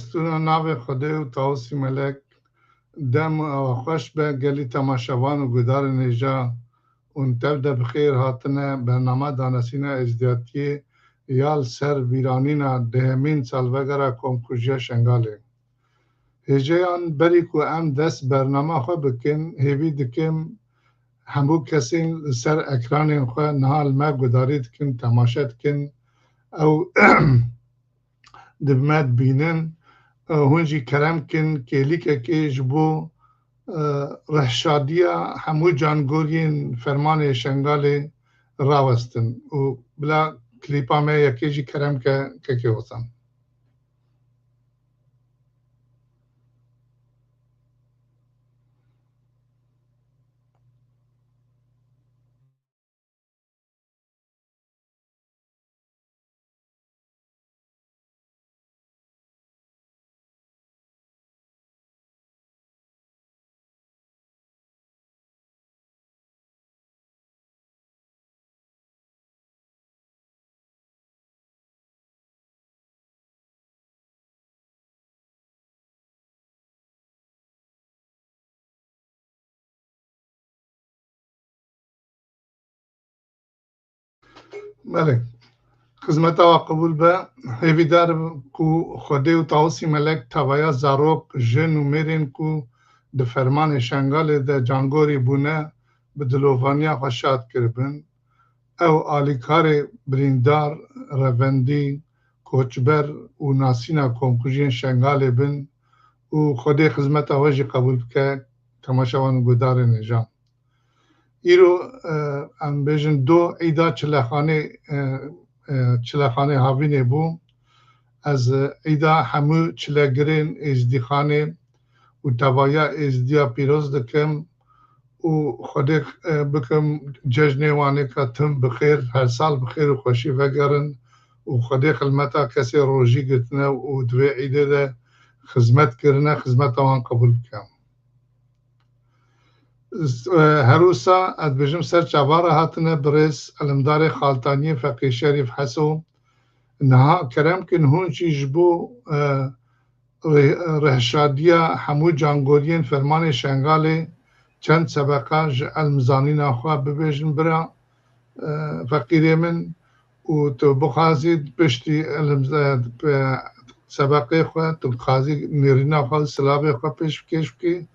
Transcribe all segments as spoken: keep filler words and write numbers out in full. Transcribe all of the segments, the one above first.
Tûna navê Xwedê û Tawusî Melek, dem û awa xweş be gelî temaşevan û gudarên hêja hûn tev de bi xêr hatine bernama danesîna êzdiyatiyê ya li ser bîranîna dehemîn salvegera komkujiya Şengalê. Hêjeyan berî ku em dest bernama xwe bikin, hêvî dikim hemû kesên li ser ekranên xwe niha li me gudarî dikin, temaşe dikin. Ew di me dibînin, e, hûn jî kerem kin kêlîkekê ji bo, e, rehşadiya hemû cangoriyên fermanê Şengalê rawestin û bila klîpa me yekê jî kerem ke kekê Hozan. Belê. Xizmeta we qebûl be. Hêvîdar im ku Xwedê û Tawusî Melek tevaya zarok, jin û mêrên ku di fermanê Şengalê de cangorî bûne, bi dilovaniya xwe şad kiribin. Ew alîkarê birîndar, revendî, koçber û nasîna komkujiyên Şengalê bin û Xwedê xizmeta we jî qebûl bike, temaşevan û gudarên hêja. Îro, e, em bêjin do îda çilexanê, e, e, çilexanê havînê bû. Ez, e, îda hemû çilegirên êzdîxanê û tevaya êzdiya pîroz dikim û Xwedê, e, bikim cejnê wanê ka tim bi xêr, her sal bi xêr û xweşî vegerin û Xwedê xizmeta kesê rojî girtine û di vê îdê de xizmet kirine, xizmeta wan qebûl bike. S-, e, her wisa ez dibêjim ser çava re hatine birêz elimdarê Xaltaniyê Feqî Şerîf Heso. Niha kerem kin hûn jî ji bo, e, rê-, rehşadiya hemû cangoriyên fermanê Şengalê çend sebeqa ji elmizanîna xwe bibêjin bira, e, feqîrê min û tu bixwazî piştî elm-, e, pe-, sebeqê xwe, tu dixwazî nêrîna xwe, silavê xwe pêşkêş bikî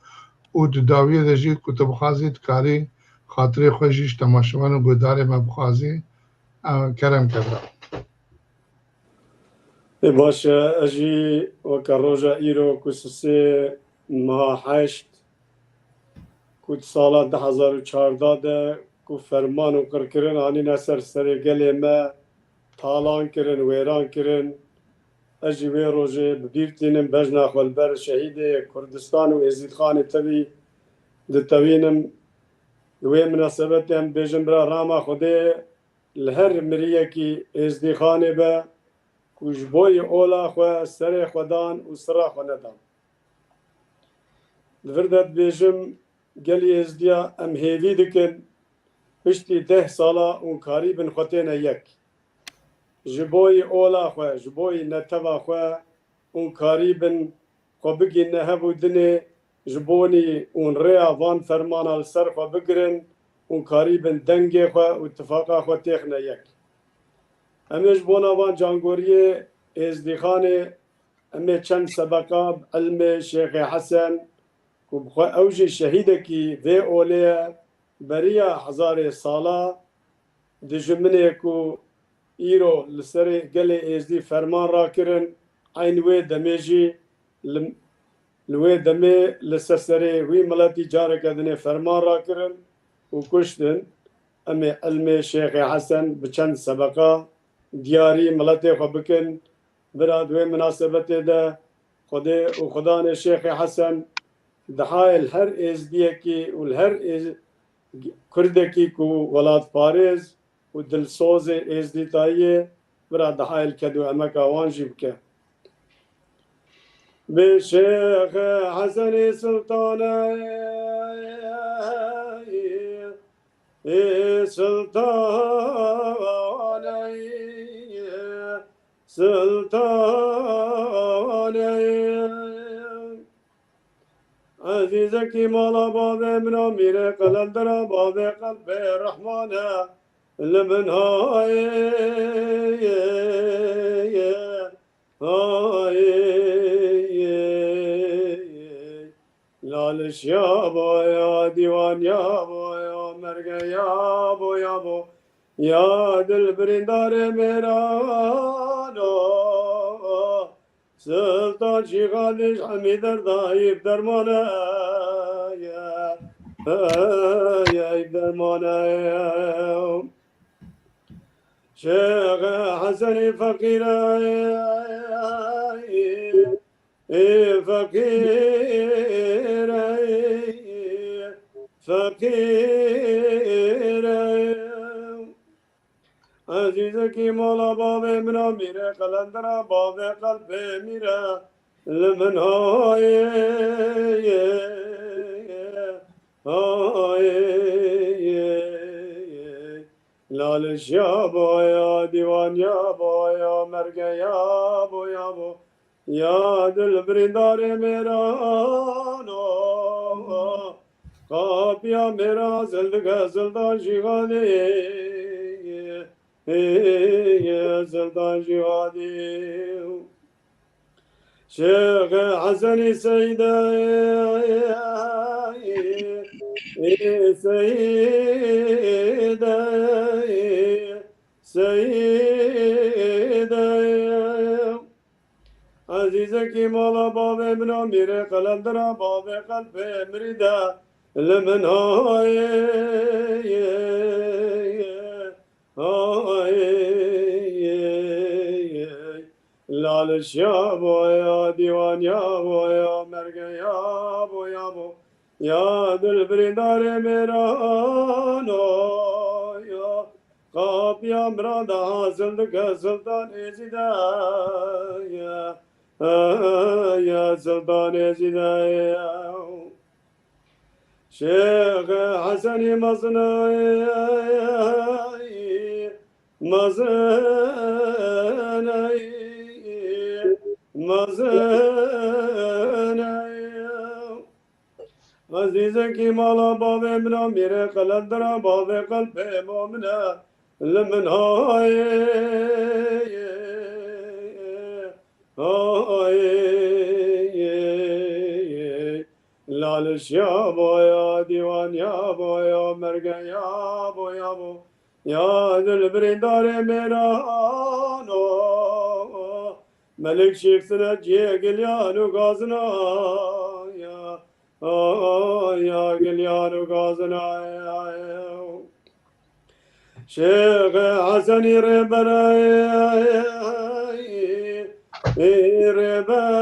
û di dawiyê de jî ku tu bixwazî dikarî xatirê xwe jî ji temaşevan û guhdarê me bixwazî, e, kerem ke bira. Ê baş e, ez jî weke roja îro ku sisê meha heşt, ku di sala du hezar û çardeh de ku ferman û qirkirin anîne ser serê gelê me, talan kirin, wêran kirin. Ez jî wê rojê bi bîr tînim, bejna xwe li ber şehîdê Kurdistan û Êzîdxanê tevî ditewînim. Di wê minasebetê em dibêjin bira rama Xwedê li her miriyekî Êzdîxanê be ku ji bo yê ola xwe serê xwe dan û sira xwe nedan. Li vir de dibêjim, gelî Êzdiya em hêvî dikin, piştî deh sala hûn karîbin xwe têne yek. Ji bo yê ola xwe, ji bo yê neteva xwe hûn karîbin xwe bigîne hev û dinê, ji bonî hûn rêya van fermana li ser xwe bigirin, hûn karîbin dengê xwe û tifaqa xwe têxine yek. Em ê ji bona van cangoriyê Êzdîxanê, em ê çend sebeqa bi ilmê Şêxê Hesen, ku bi xwe ew jî şehîdekî vê olê ye, beriya hezarê sala, dijminê ku îro li serê gelê Êzdî ferman rakirin, eyn wê demê jî li, li wê demê li ser serê wî miletî careke dinê ferman rakirin û kuştin. Em ê ilmê Şêxê Hesen bi çend sebeqa diyarî miletê xwe bikin. Bira di wê minasebetê de Xwedê û Xudanê Şêxê Hesen dihayê li her êzdiyekî û li her êz-, kurdekî ku welatparêz û dilsozê êzdîtayî ye, bira dihayê li ked û emeka wan jî bike. Bi Şêxê Hesenê Sultanê, ê Sultanê, Sultanê. Ezîzekî mala bavê min a mîrê qelendera bavê qelbê rehmane li min hayê, hayê. Lalişiya boya, dîwaniya boya, mergeya boya bo. Ya dil birîndarê mêrano, Siltan Şîxanîş hemî derdayîb dermane ye, ye dermane ye. Şêx Hesenî feqîre ye, ê feqîre ye, feqîre ye. Ezîzekî mala bavê min a mîre, qelendera bavê qelbê mîre, li min hayê, hayê. Lalişiya boya, dîwaniya boya, mergeya boya bo. Ya dil birîndarê mêrano, qapiya mêra zildike zildan jîxanê, zildan jîxanê. Şêx Hesenî Seyde, Seyde, Seyde. Ezîzekî mala bavê min a mîrê qelendera bavê qelbê mirîde li min hayê, hayê. Lalişiya boya, dîwaniya boya, mergeya boya bo. Ya dil birîndarê mêrano ya. Qapiya miranda hasil dike Siltan Êzîde ye, ye Siltan Êzîde ye. Şêx Hesenî mezin e, mezin e, mezin e. Ezîzekî mala bavê min a mîrê qelendera bavê qelbê momine li min hayê, hayê. Lalişiya boya, dîwaniya boya, mergeya boya bo. Ya dil birîndarê mêrano, Melik Şîx Sineciyê gilyan û gazina ya, ya gilyan û gazina ya. Şêx Hesenî rêbere, rêbere, rêbere.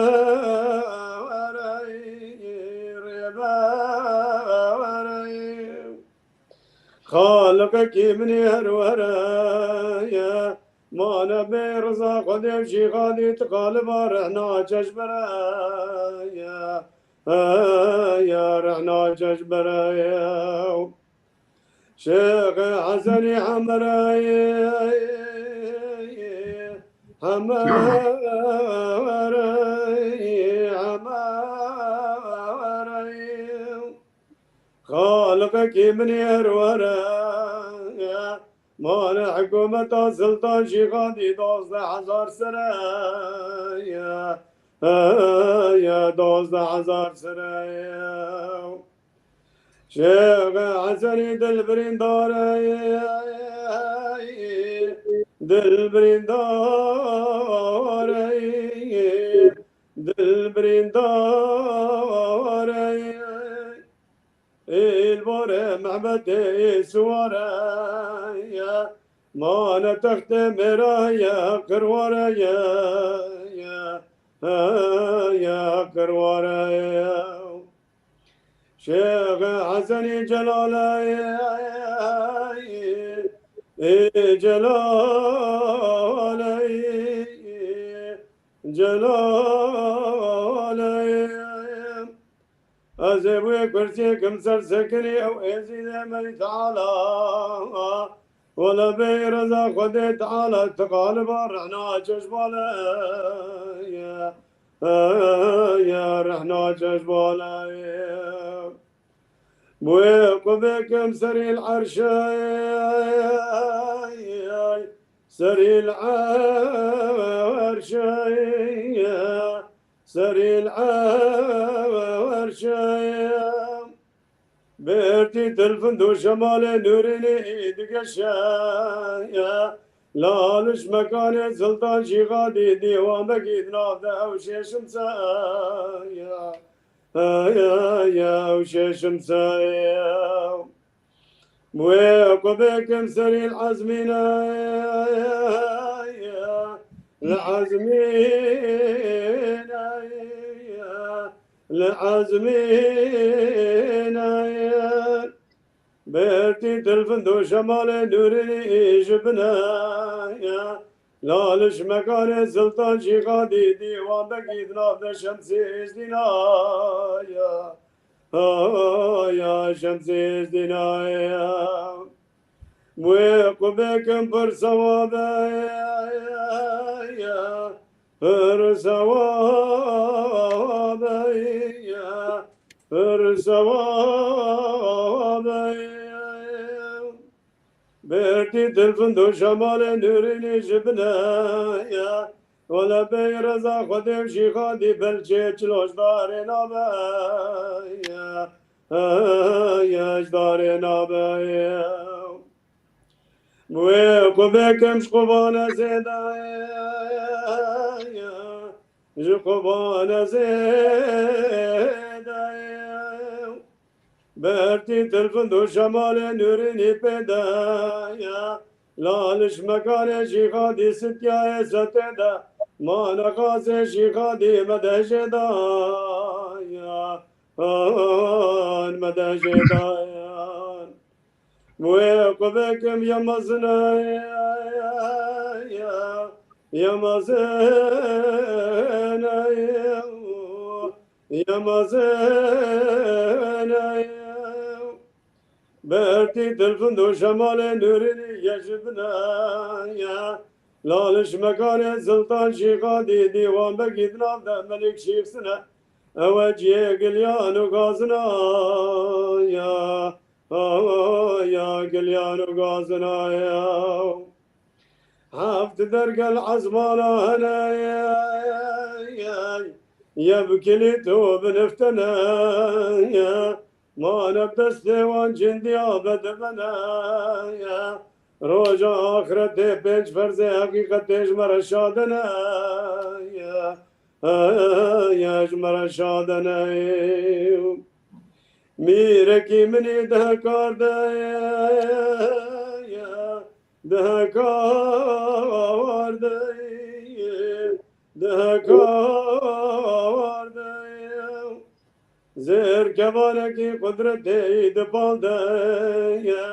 Xaliqekî min ê her were ye. Mane bê riza Xwedê û Şîxanî ti qaliba rehna çeşbere ye. Ye rehna çeşbere ye. Şêx Hesenî Hemere ye. Hemere ye. Hemere ye. Xaliqekî min ê her were ye. Mane hikûmeta Siltan Şîxandî dozdeh hezar sere ye, ye dozdeh hezar sere ye. Şêx Hesenî dil birîndare ye, dil birîndare ye, dil birîndare ye. Ê li barê mehbetê ê siware ye. Mane textê mêra ye, qirware ye, ye, ye, qirware ye. Şêx Hesenî Celale ye, ê Celale ye, Celale ye. Ez ê wê kursiyê kim ser sekinî ew êzîdê me Teala. Wele bê reza Xwedê Teala ti qaliba rehna çeşbale ye. Hey, rehna çeşbanê. Wê qubê kim serî l erşê, serî l erşê, serî l erşê. Bertî tilfind û şemalê nûrînî digeşe. Laliş mekanê Siltan Şîxadî dîwan begî di nav de ew şêşim se. Ew şêşim se. Wê qubê kim serî l ezmîne. Li ezmîne. Li ezmîne bertî tilfind û şemalê nûrînî ji bine ye. Laliş mekanê Siltan Şîxadî dîwan begî di nav de Şemsê Êzdîna ye. Ha ya Şemsê Êzdîna ye. Wê qubê kim pir sewabe ye, pir sewabe ye, pir sewabe ye. Bertî tilfind û şemalê nûrînî ji bine ye. Wele bey reza Xwedê û Şîxadî belçê çilo ji darê nabe ye. Hey, ji darê nabe ye. Wê qubê kim ji qubane zêde ye. Ji qubane zêde ye. Bertî tilfind û şemalê nûrînî pê de ye. Laliş mekanê Şîxadî Sityayê setê de. Ma nexasê Şîxadî me de jê daye. An me de jê daye. Wê qubê kim ye mezine ye, ye mezine ye, ye mezine ye. Bertî tilfind û şemalê nûrînî ye ji bine ye. Laliş mekanê Siltan Şîxadî dîwan begî di nav de Melik Şîxsine. Ew e ciyê giliyan û gazina ye. Ya giliyan û gazina ye. Heft dergel ezmana hene ye, ye bi kilît û bi niftene ye. Mane bi destê wan cindiya bedibene ye. Roja axretê pênc ferzê heqîqetê ji me re şadine ye. Ye ji me re şadine ye. Mîrekî min î di hekar de ye, di hekar de ye, di hekar de ye. Zêr kevanekî qudretê î di bal de ye.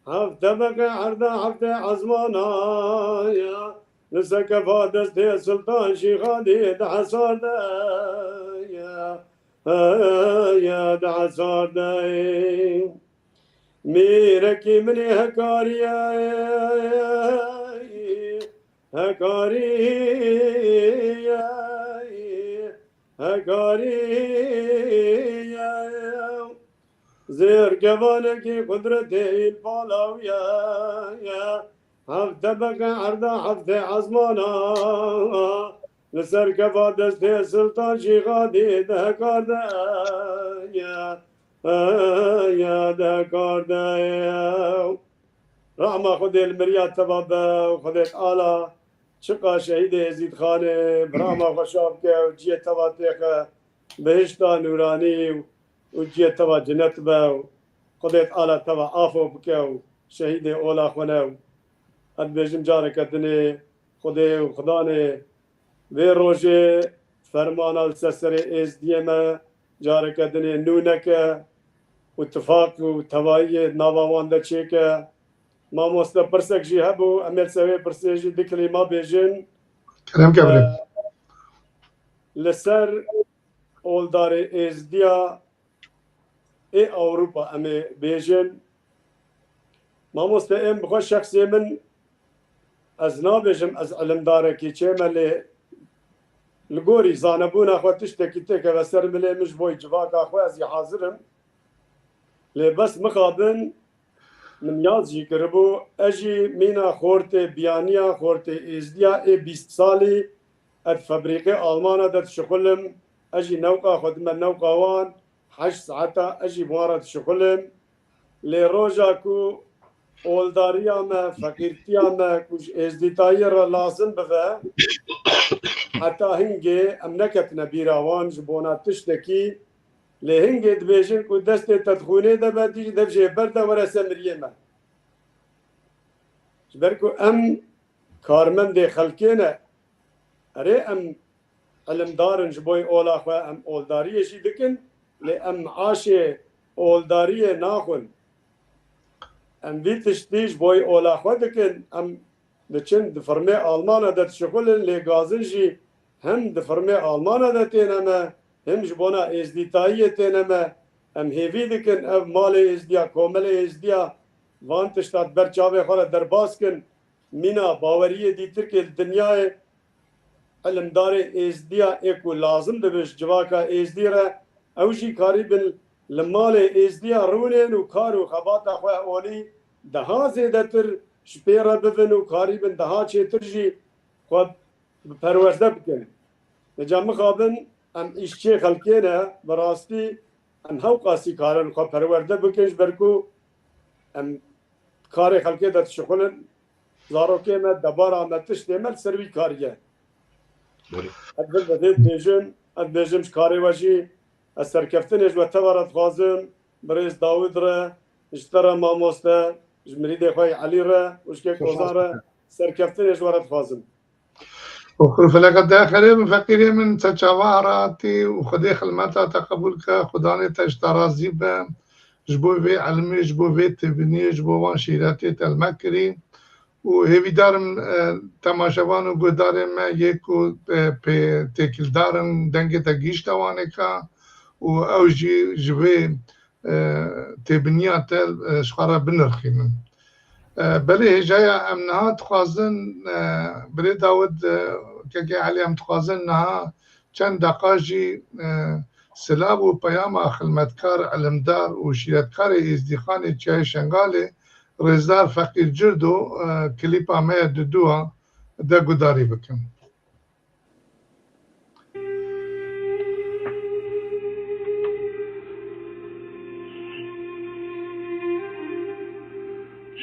Heft tebeqe erda heftê ezmana ye. Li ser kefa destê Siltan Şîxadî di hesar de ye. Heye di hesar de ye. Mîrekî min î hekarî ye, hekarî ye, hekarî ye. Zêr kevanekî qudretê î li pala wî ye, ye. Heft tebeqe erda heftê ezmana. Li ser kefa destê Siltan Şîxadî di hekar de ye. Ye di hekar de ye. Rehma Xwedê li miriya teva be û Xwedê Teala çiqa şehîdê Êzîdxanê bi rehma xwe şa bike û ciyê teva têxe bihişta nûranî û ciyê teva cinet be û Xwedê Teala teva afo bike û şehîdê ola xwe ne û ez dibêjim careke dinê Xwedê û Xudanê vê rojê fermana li ser serê êzdiyê me careke dinê nû neke û tifaq û tevayiyê nava wan de çêke. Mamoste, pirsek jî hebû, em ê li ser wê pirsê jî du kilîma bêjin. Kerem ke birê. Li ser oldarê êzdiya ê Ewropa em ê bêjin. Mamoste, em bi xwe şexsê min, ez nabêjim ez ilimdarekî çê me, lê li gorî zanebûna xwe tiştekî têkeve ser milê min, ji bo civaka xwe ez ê hazir im. Lê bes mixabin min yaz jî kiribû, ez jî mîna xortê biyaniya, xortê êzdiya ê bîst salî, ez di febrîqê Almana de dişixulim, ez jî newqa xwe dime newqa wan, heşt saeta ez jî bi wan re dişixulim. Lê roja ku oldariya me, feqîrtiya me ku ji êzdîtayiyê re lazim bibe, heta hingê em neketine bîra wan ji bona tiştekî, lê hingê dibêjin ku destê te di xûnê de be, dî dev jê berde were ser miriyê me. Ji ber ku em karmendê xelkê ne, erê em ilimdar in, ji bo ola xwe em oldariyê jî dikin, lê em miaşê oldariyê naxwin. Em vî tiştî ji bo ola xwe dikin, em diçin di firmê Almana de dişixulin, lê gazin jî hem di firmê Almana de têne me, hem ji bona êzdîtayiyê têne me. Em hêvî dikin ev malê êzdiya, komelê êzdiya van tişta di ber çavê xwe re derbas kin. Mîna baweriyê dîtirkê li dinyayê, ilimdarê êzdiya ê ku lazim dibe ji civaka êzdî re, ew jî karîbin li malê êzdiya rûnên û kar û xebata xwe olî daha zêdetir ji pê re bibin û karîbin daha çêtir jî xwe bi perwerde bikin. Lê ca mixabin em îşçê xelkê ne, bi rastî em hewqasî karin xwe perwerde bikin, ji ber ku em karê xelkê de dişixulin, zarokê me, debara me, tiştê me li ser wî kariye. Ez vê dibêjim, ez dibêjim ji karê we jî ez serkeftinê ji we teva re dixwazim, birêz Dawid re, ji te re mamoste, ji mirîdê xwe yê Elî re û ji kek Ozan re serkeftinê ji we re dixwazim. Û xulfileke te xerê min, feqîrê min, te çava haratî û Xwedê xilmeta te qebûl ke, Xudanê te ji te razî be, ji bo vê ilmê, ji bo vê têbiniyê, ji bo van şîretê te li me kirî. Û hêvîdar im, e, temaşevan û guhdarên me yê ku, e, pê têkildar in, dengê te gihîşte wanê ka û ew jî ji vê, e, têbiniya te, e, ji xwe re binirxînin. E, belê hêjaya em niha dixwazin, e, birê Dawid, e, kekê Elî, em dixwazin niha çend deqa jî, e, silav û peyama xilmetkar, ilimdar û şîretkarê Êzdîxanê Çiyayê Şengalê, rêzdar Feqîr Cirdo, e, klîpa me ya duduwa de gudarî bikin.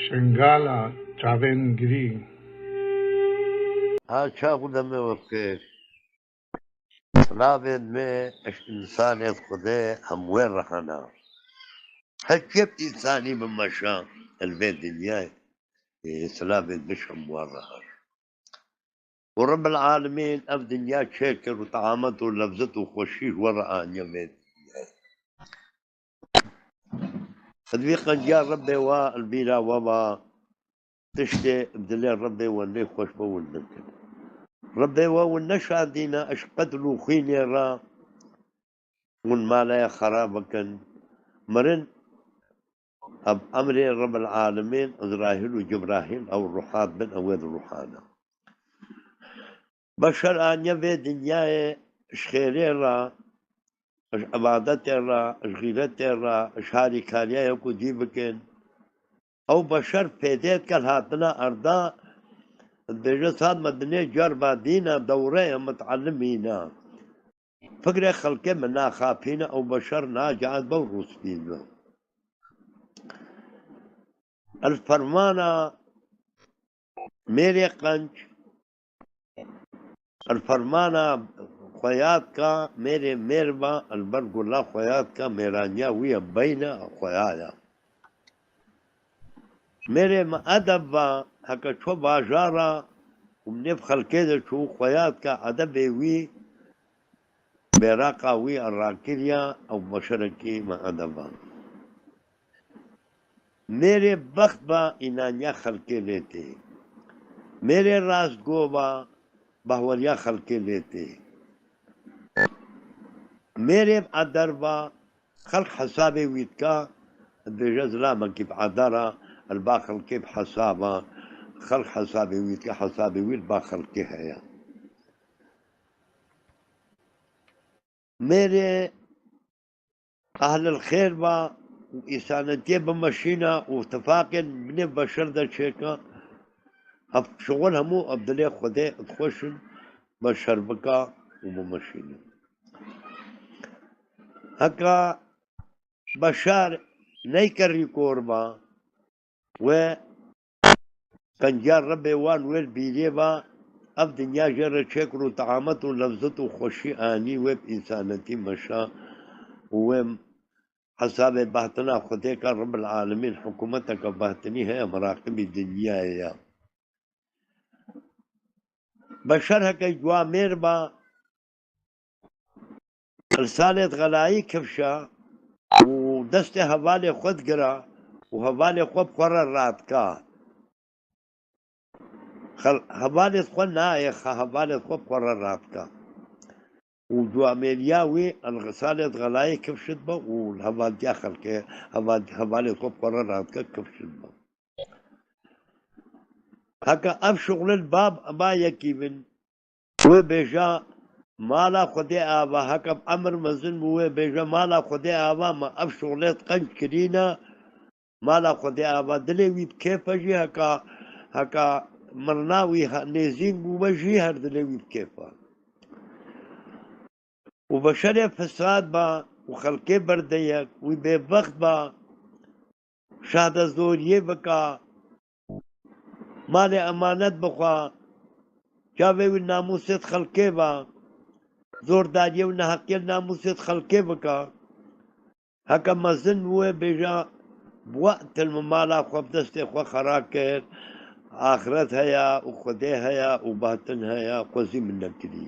Şengala çavên girî. Ha çax û demê we bi xêr. Silavên me ji însanê Xwedê hemû wê re hene. Her çep însanî bi meşa li vê dinyayê, ê, silavên me ji hemû wan re hene. Û Rebbil Alemîn ev dinya çêkir û teamet û lezet û xweşî ji we re aniye vê dinyayê. Divê qenciya Rebbê we li bîra we be, tiştê bi dilê Rebbê we nêxweş be win nekin. Rebbê we win neşandîne ji qetl û xwînê re win maleya xera bikin. Mirin, ev emrê Rebbil Alemîn, Îzrahîl û Cibrahîl, ew ruha dibin, ew ê di ruha de. Beşer aniye vê dinyayê ji xêrê re, ji ibadetê re, ji xîretê re, ji harîkariya yek û dî bikin. Ew beşer fêdê dike li hatina erda, dibêje, Sad me dinê cerba dîna dewreye mut'elimîna. Fikrê xelkê min naxapîne, ew beşer nacaet be û rûspî be. El fermana mêrê qenc, el fermana xwe yad ka, mêrê mêr ba, el ber gula xwe yad ka, mêraniya wî ye beyne xwe ya. Mêrê me edeb ba, heke ço bajara û nêv xelkê de çû, xwe yad ka edebê wî, bêraqa wî a rakiriya, ew beşerekî me edeb ba. Mêrê bext ba, înaniya xelkê lê tê. Mêrê rastgo ba, bahweriya xelkê lê tê. Mêrê eder ba, xelk hesabê wî dika, dibêje zilamekî bi edara, li ba xelkê bi hesaba, xelk hesabê wî dike, hesabê wî li ba xelkê heye. mêrê ehlil xêr ba û îsanetiyê bimeşîna û tifaqên binê beşer de çêka, ev şixul hemû ev dilê Xwedê dixweşin beşer bika û bimeşînin. Heka beşer neyke rîkor ba, wê qenciya Rebê wan wê li bîrê ba, ev dinya jê re çêkir û teamet û lezet û xweşî anî wê bi însanetî meşa û wê hesabê behtina Xwedêka Rebil Alemîn, hikûmeteke behtinî heye, miraqibî dinyayê ya. Beşer heke cuamêr ba, li salê xelayî kifşa û destê hevalê xwe digira û hevalê xwe bi xwe re radika. Xel-, hevalê xwe nayê, xe-, hevalê xwe bi xwe re radika. Û cuamêriya wî li salê xelayî kifşit be û li hevaltiya xelkê, heval-, hevalê xwe bi xwe re radike kifşit be. Heke ev şixulin ba, ba yekî bin, wê bêja mala Xwedê ava, heke bi emir mezin bû, wê bêja mala Xwedê ava, me ev şixulê qenc kirîne, mala Xwedê ava, dilê wî bi kêf e jî, heka, heka mirina wî he-, nêzîk bûbe jî her dilê wî bi kêf e. Û beşerê fesad ba û xelkê berde yek, wî bêbext ba, şahda zoriyê bika, malê emanet bixwe, çavê wî namûsê xelkê ba, zordariyê û neheqiyê namûsê xelkê bika. Heke mezin bûye bêja, bi we til min mala xwe bi destê xwe xera kir, axiret heye û Xwedê heye û batin heye, xwezî min nekirî.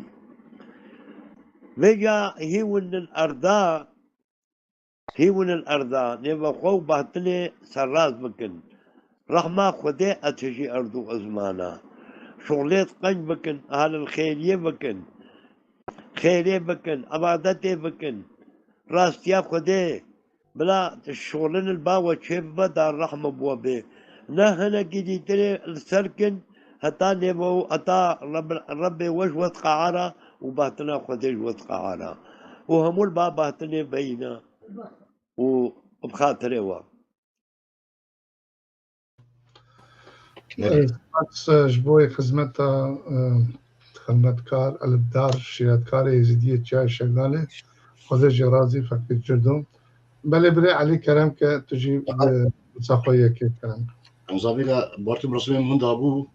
Vêca hîwin li erda, hîwin li erda, nêve xwe û batinê serrast bikin. Rehma Xwedê etijî erd û ezmana. Şuxlê qenc bikin, ahlil xêriyê bikin. Xêrê bikin, ebadetê bikin. Rastiya Xwedê, bila şolin li ba we çê bibe, da rehme bi we bê. Ne hinekî dîtirê li ser kin, heta nêve û heta Reb-, Rebbê we ji we diqehara û batina Xwedê ji we diqehara. Û hemû li ba batinê beyîne û bi xatirê we. Spas, e, ji bo xizmeta, e, xizmetkar, elifdar, şîretkarê Êzidiyê Çiyayê Şegalê. Xwedê jê razî, Feqîr Cirdo. Belê birê Elî, kerem ke tu jî bi qisa xwe yekê, kerem. Em zavîra Bartû Mirosimê min dabû,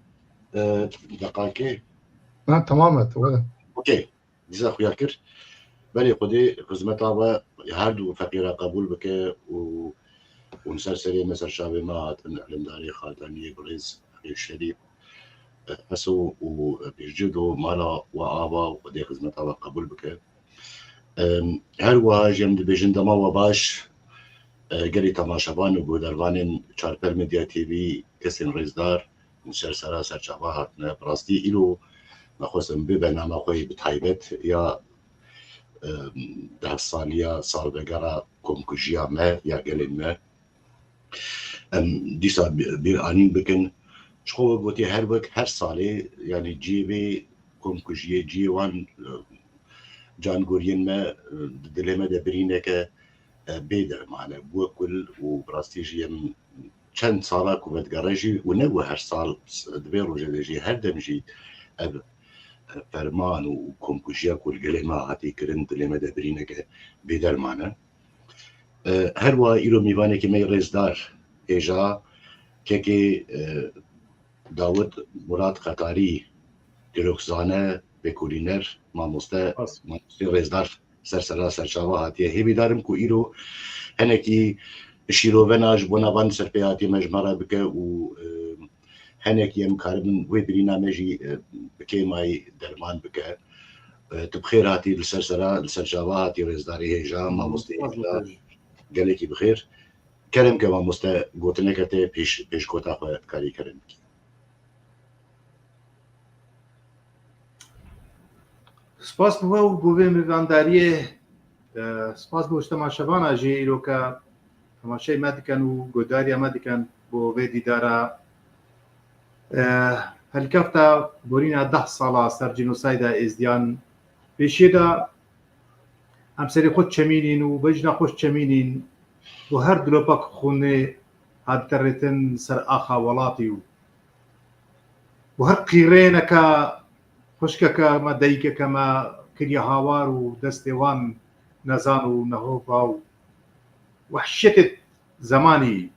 e, deqakê. Na, tamam e, wele. Okey. Dîsa xuya kir. Belê Xwedê xizmeta we her du feqîra qebûl bike û hûn ser serê me, ser çavê me hatin, elimdarê Xaldaniyê birêz Feqîr Şerîf, Eso û Pîrcirdo mala we ava û Xwedê xizmeta we qebûl bike. Em, her wiha jî em dibêjin dema we baş, e, gelî temaşevan û guhdarvanên Çarper Medya T V, kesên rêzdar, ser sera ser çava hatine. Bi rastî îro me xwest em bê bernama xwe yê bi taybet ya, em, deh saliya salvegera komkujiya me ya gelên me, em dîsa bi-, bîranîn bikin. Ji xwe we gotî her wek her salê, yanî cihê vê komkujiyê, cihê wan, e, cangoriyên me, e, di dilê me de birîneke, e, bê derman e. Bûye kul û bi rastî jî em çend sala ku vedigere jî û ne wê her sal, di vê rojê de jî, her dem jî ev, e, ferman û komkujiya ku li gelê me hatî kirin, dilê me de birîneke bêderman e. E, her wiha îro mêvanekî me yê rêzdar hêja kekê, e, Dawid Murat Qetarî, dîrokzane, lêkolîner, mamoste, Spas. Mamostê rêzdar ser sera ser çava hatiye. Hêvîdar im ku îro hinekî şîrovena ji bona van serpêhatiyê me ji me re bike û, e, hinekî em karibin wê birîna me jî, e, bi kêmayî derman bike. E, tu bi xêr hatî li ser sera, li ser çava hatî rêzdarê hêja, mamosteyê hêja, gelekî bi xêr. Kerem ke mamoste, gotineke te pêş, pêşkota xwe dikarî kerem bikî. Spas bo we û bo vê mêvandariyê, e, spas bo ji temaşevana jî îro ke temaşeyê me dikin û guhdariya me dikin bo vê dîdara, e, helkefta borîna deh sala ser cînosayda Êzdiyan pêşiyê de. Em serê xwe çemînîn û bejna xwe çemînîn û her dilopak xûnê hat derêtin ser axa welatî û û her qîrêneke xwişkeke me, dayikeke me kiriye hawar û destê wan nezan û nehova û wehşetê zemanî,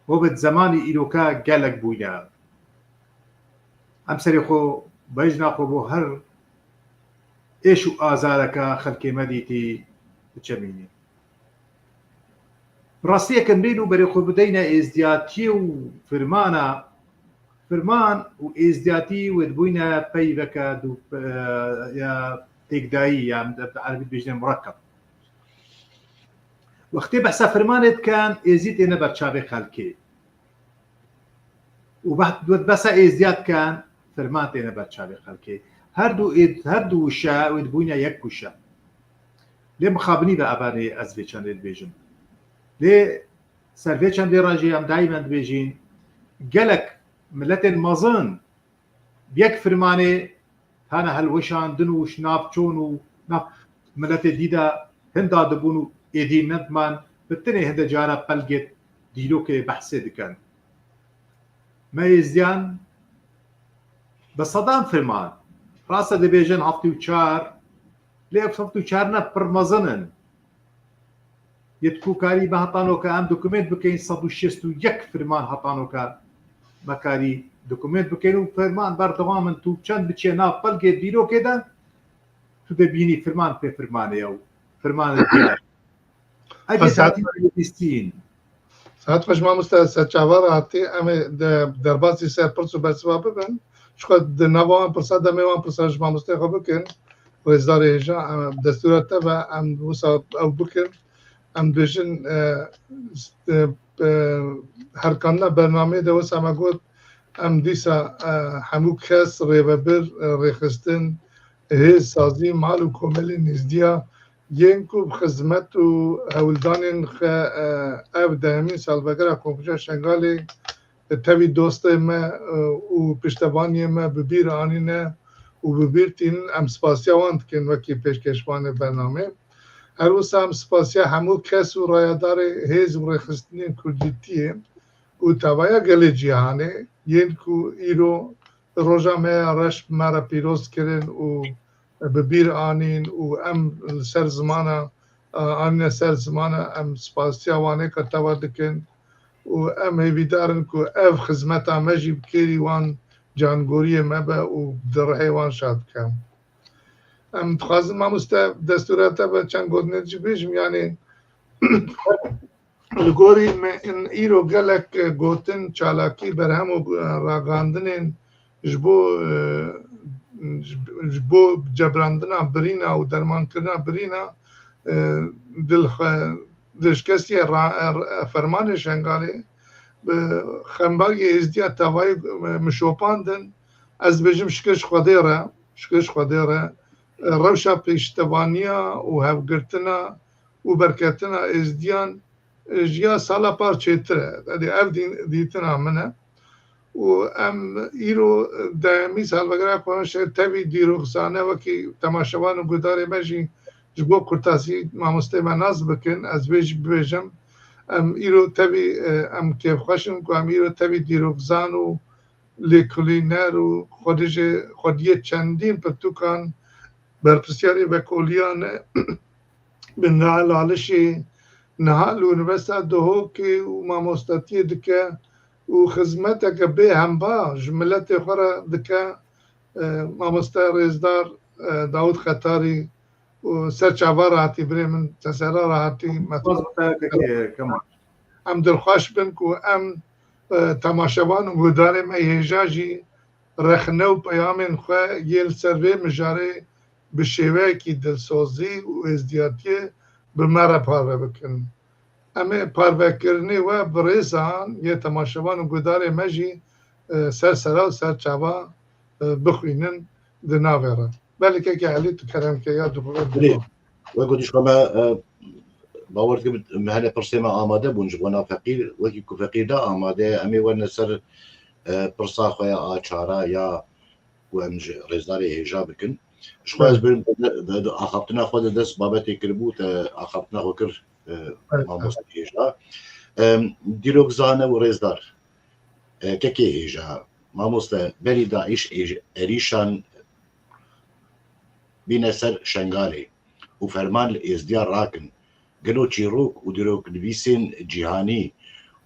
hovêt zemanî îroke gelek bûyne. Em serê xwe bejna xwe bo her êş û azareke xelkê me dîtî diçemînî. Rastiyeke mirîn û berê xwe bideyne êzdiyatiyê û firmana, firman û êzdiyatî wê dibûyne peyveke dû, ya têkdayî, ya bi erebî dibêjine murekkeb. Wextê behsa firmanê dikin, êzî têne ber çavê xelkê. Û behsa êzdiya dikin, firman têne ber çavê xelkê. Her du êd, her du wişe wê dibûyne yek wişe. Lê mixabinî ve evanê ez vê çendê dibêjim. Lê ser vê çendê re jî em daîmen dibêjîn, gelek miletên mezin bi yek firmanê hene hilweşandin û ji nav çon û nav miletê dî de hinda dibûn û êdî nediman, bi tenê hinde cara pelgê dîrokê behsê dikin. Me êzdiyan bi sedan firman, rast e dibêjin heftê û çar, lê ev heftê û çar ne pir mezin in. Yê ku karî me hetanoke em dokument bikeyin, sed û şêst û yek firman hetanoke me karî dokument bikeyin û firman berdewam in. Tu çend biçe nav pelgê dîrokê de, tu dê bînî firman pê firmanê ye û firmanê diğer. Ev Xwe saet, bîstîn. Saet xweş mamoste, ser çava re hatî, em ê de, derbasî ser pirs û bersiva bibin. Ji xwe di nava wan pirsa demê wan pirsa ji mamosteyê xwe bikin. Rêzdarê hêja, em, destûra te ve, em wisa ew bikin. Em dibêjin, e, e, e, herkandina bernameyê de wisa me got, em dîsa, e, hemû kes rêvebir, e, rêxistin, hêz, sazî, mal û komelên nêzdiya yên ku bi xizmet û hewldanên xwe, e, ev dehemîn salvegera Komkuja Şengalê tevî dostê me, e, û piştevaniyê me bi bîr anîne û bi bîr tînin, em spasiya wan dikin wekî pêşkêşvanê bernamê. Her wisa em spasiya hemû kes û rayedarê hêz û rêxistinên kurdîtiyê û tevaya gelê cîhanê yên ku îro roja me ya reş bi me re pîroz kirin û bi bîr anîn û em li ser zimana, e, anîne ser zimana, em spasiya wan ê ka teva dikin û em hêvîdar in ku ev xizmeta me jî bi kêrî wan cangoriyê me be û di rihê wan şa bike. Em dixwazin mamoste destûra te be çend gotinê jî bêjim, yanî li gorî me in îro gelek, e, gotin, çalakî, berhem û, e, ragandinên ji bo, e, ji, ji bo cebrandina birîna û dermankirina birîna, e, dilxwe-, dilşikestiye ra-, e, fermanê Şengalê bi xembariyê êzdiya tevayî, e, mişopandin. Ez dibêjim şikir ji Xwedê re, şikir ji Xwedê re, e, rewşa pêştevaniya û hevgirtina û berketina êzdiyan, e, ji ya sala par çêtir e. Edî ev dîn-, dîtina min e. Û em îro dehemî salvegera Kur'an Şerîf tevî dîrokzane wekî temaşevan û guhdarê me jî ji bo kurtasî mamosteyê me nas bikin. Ez vê jî bibêjim. Em îro tevî, e, em kêfxweş in ku em îro tevî dîrokzan û lêkolîner û xwedijê, xwediyê çendîn pirtûkan berpirsiyarê vekoliyan e. Bi niha li Alişê, niha li Unîversîteya Duhokê û mamostetiyê dike û xizmeteke bê hemba ji miletê xwe re dike. E, mamoste rêzdar, e, Dawud Xetarî û ser çava re hatî birê min, te sera re hatî, me Baz bi te kekê Kemal. Em dilxweş bin ku em, e, temaşevan û guhdarê me hêja jî rexne û peyamên xwe yên li ser vê mijarê bi şêweyekî dilsozî û êzdiyatiyê bi me re parve bikin. Em ê parvekirinê we bi rêzan yê temaşevan û guhdarê me jî, e, ser sera û ser çava, e, bixwînin di navê re. Belê kekê Elî, tu kerem ke ya dixwe Belê. Wek gotî, ji xwe me, e, bawer dikim, me hene pirsê me amade bûn ji bo nav feqîr, wekî ku feqîr da amade ye, em ê werine ser, e, pirsa xwe ya a çara ya ku em ji rêzdarê hêja bikin. Ji xwe ez birim, de, de, de axaftina xwe de dest babetê kiribû, te axaftina xwe kir, e, Evet, mamoste hêja. Em, dîrok zane û rêzdar, e, kekê hêja, mamoste, berî DAIŞ êj-, êrîşan bîne ser Şengalê û ferman li êzdiya rakin. Gelo çîrok û dîroknivîsên cîhanî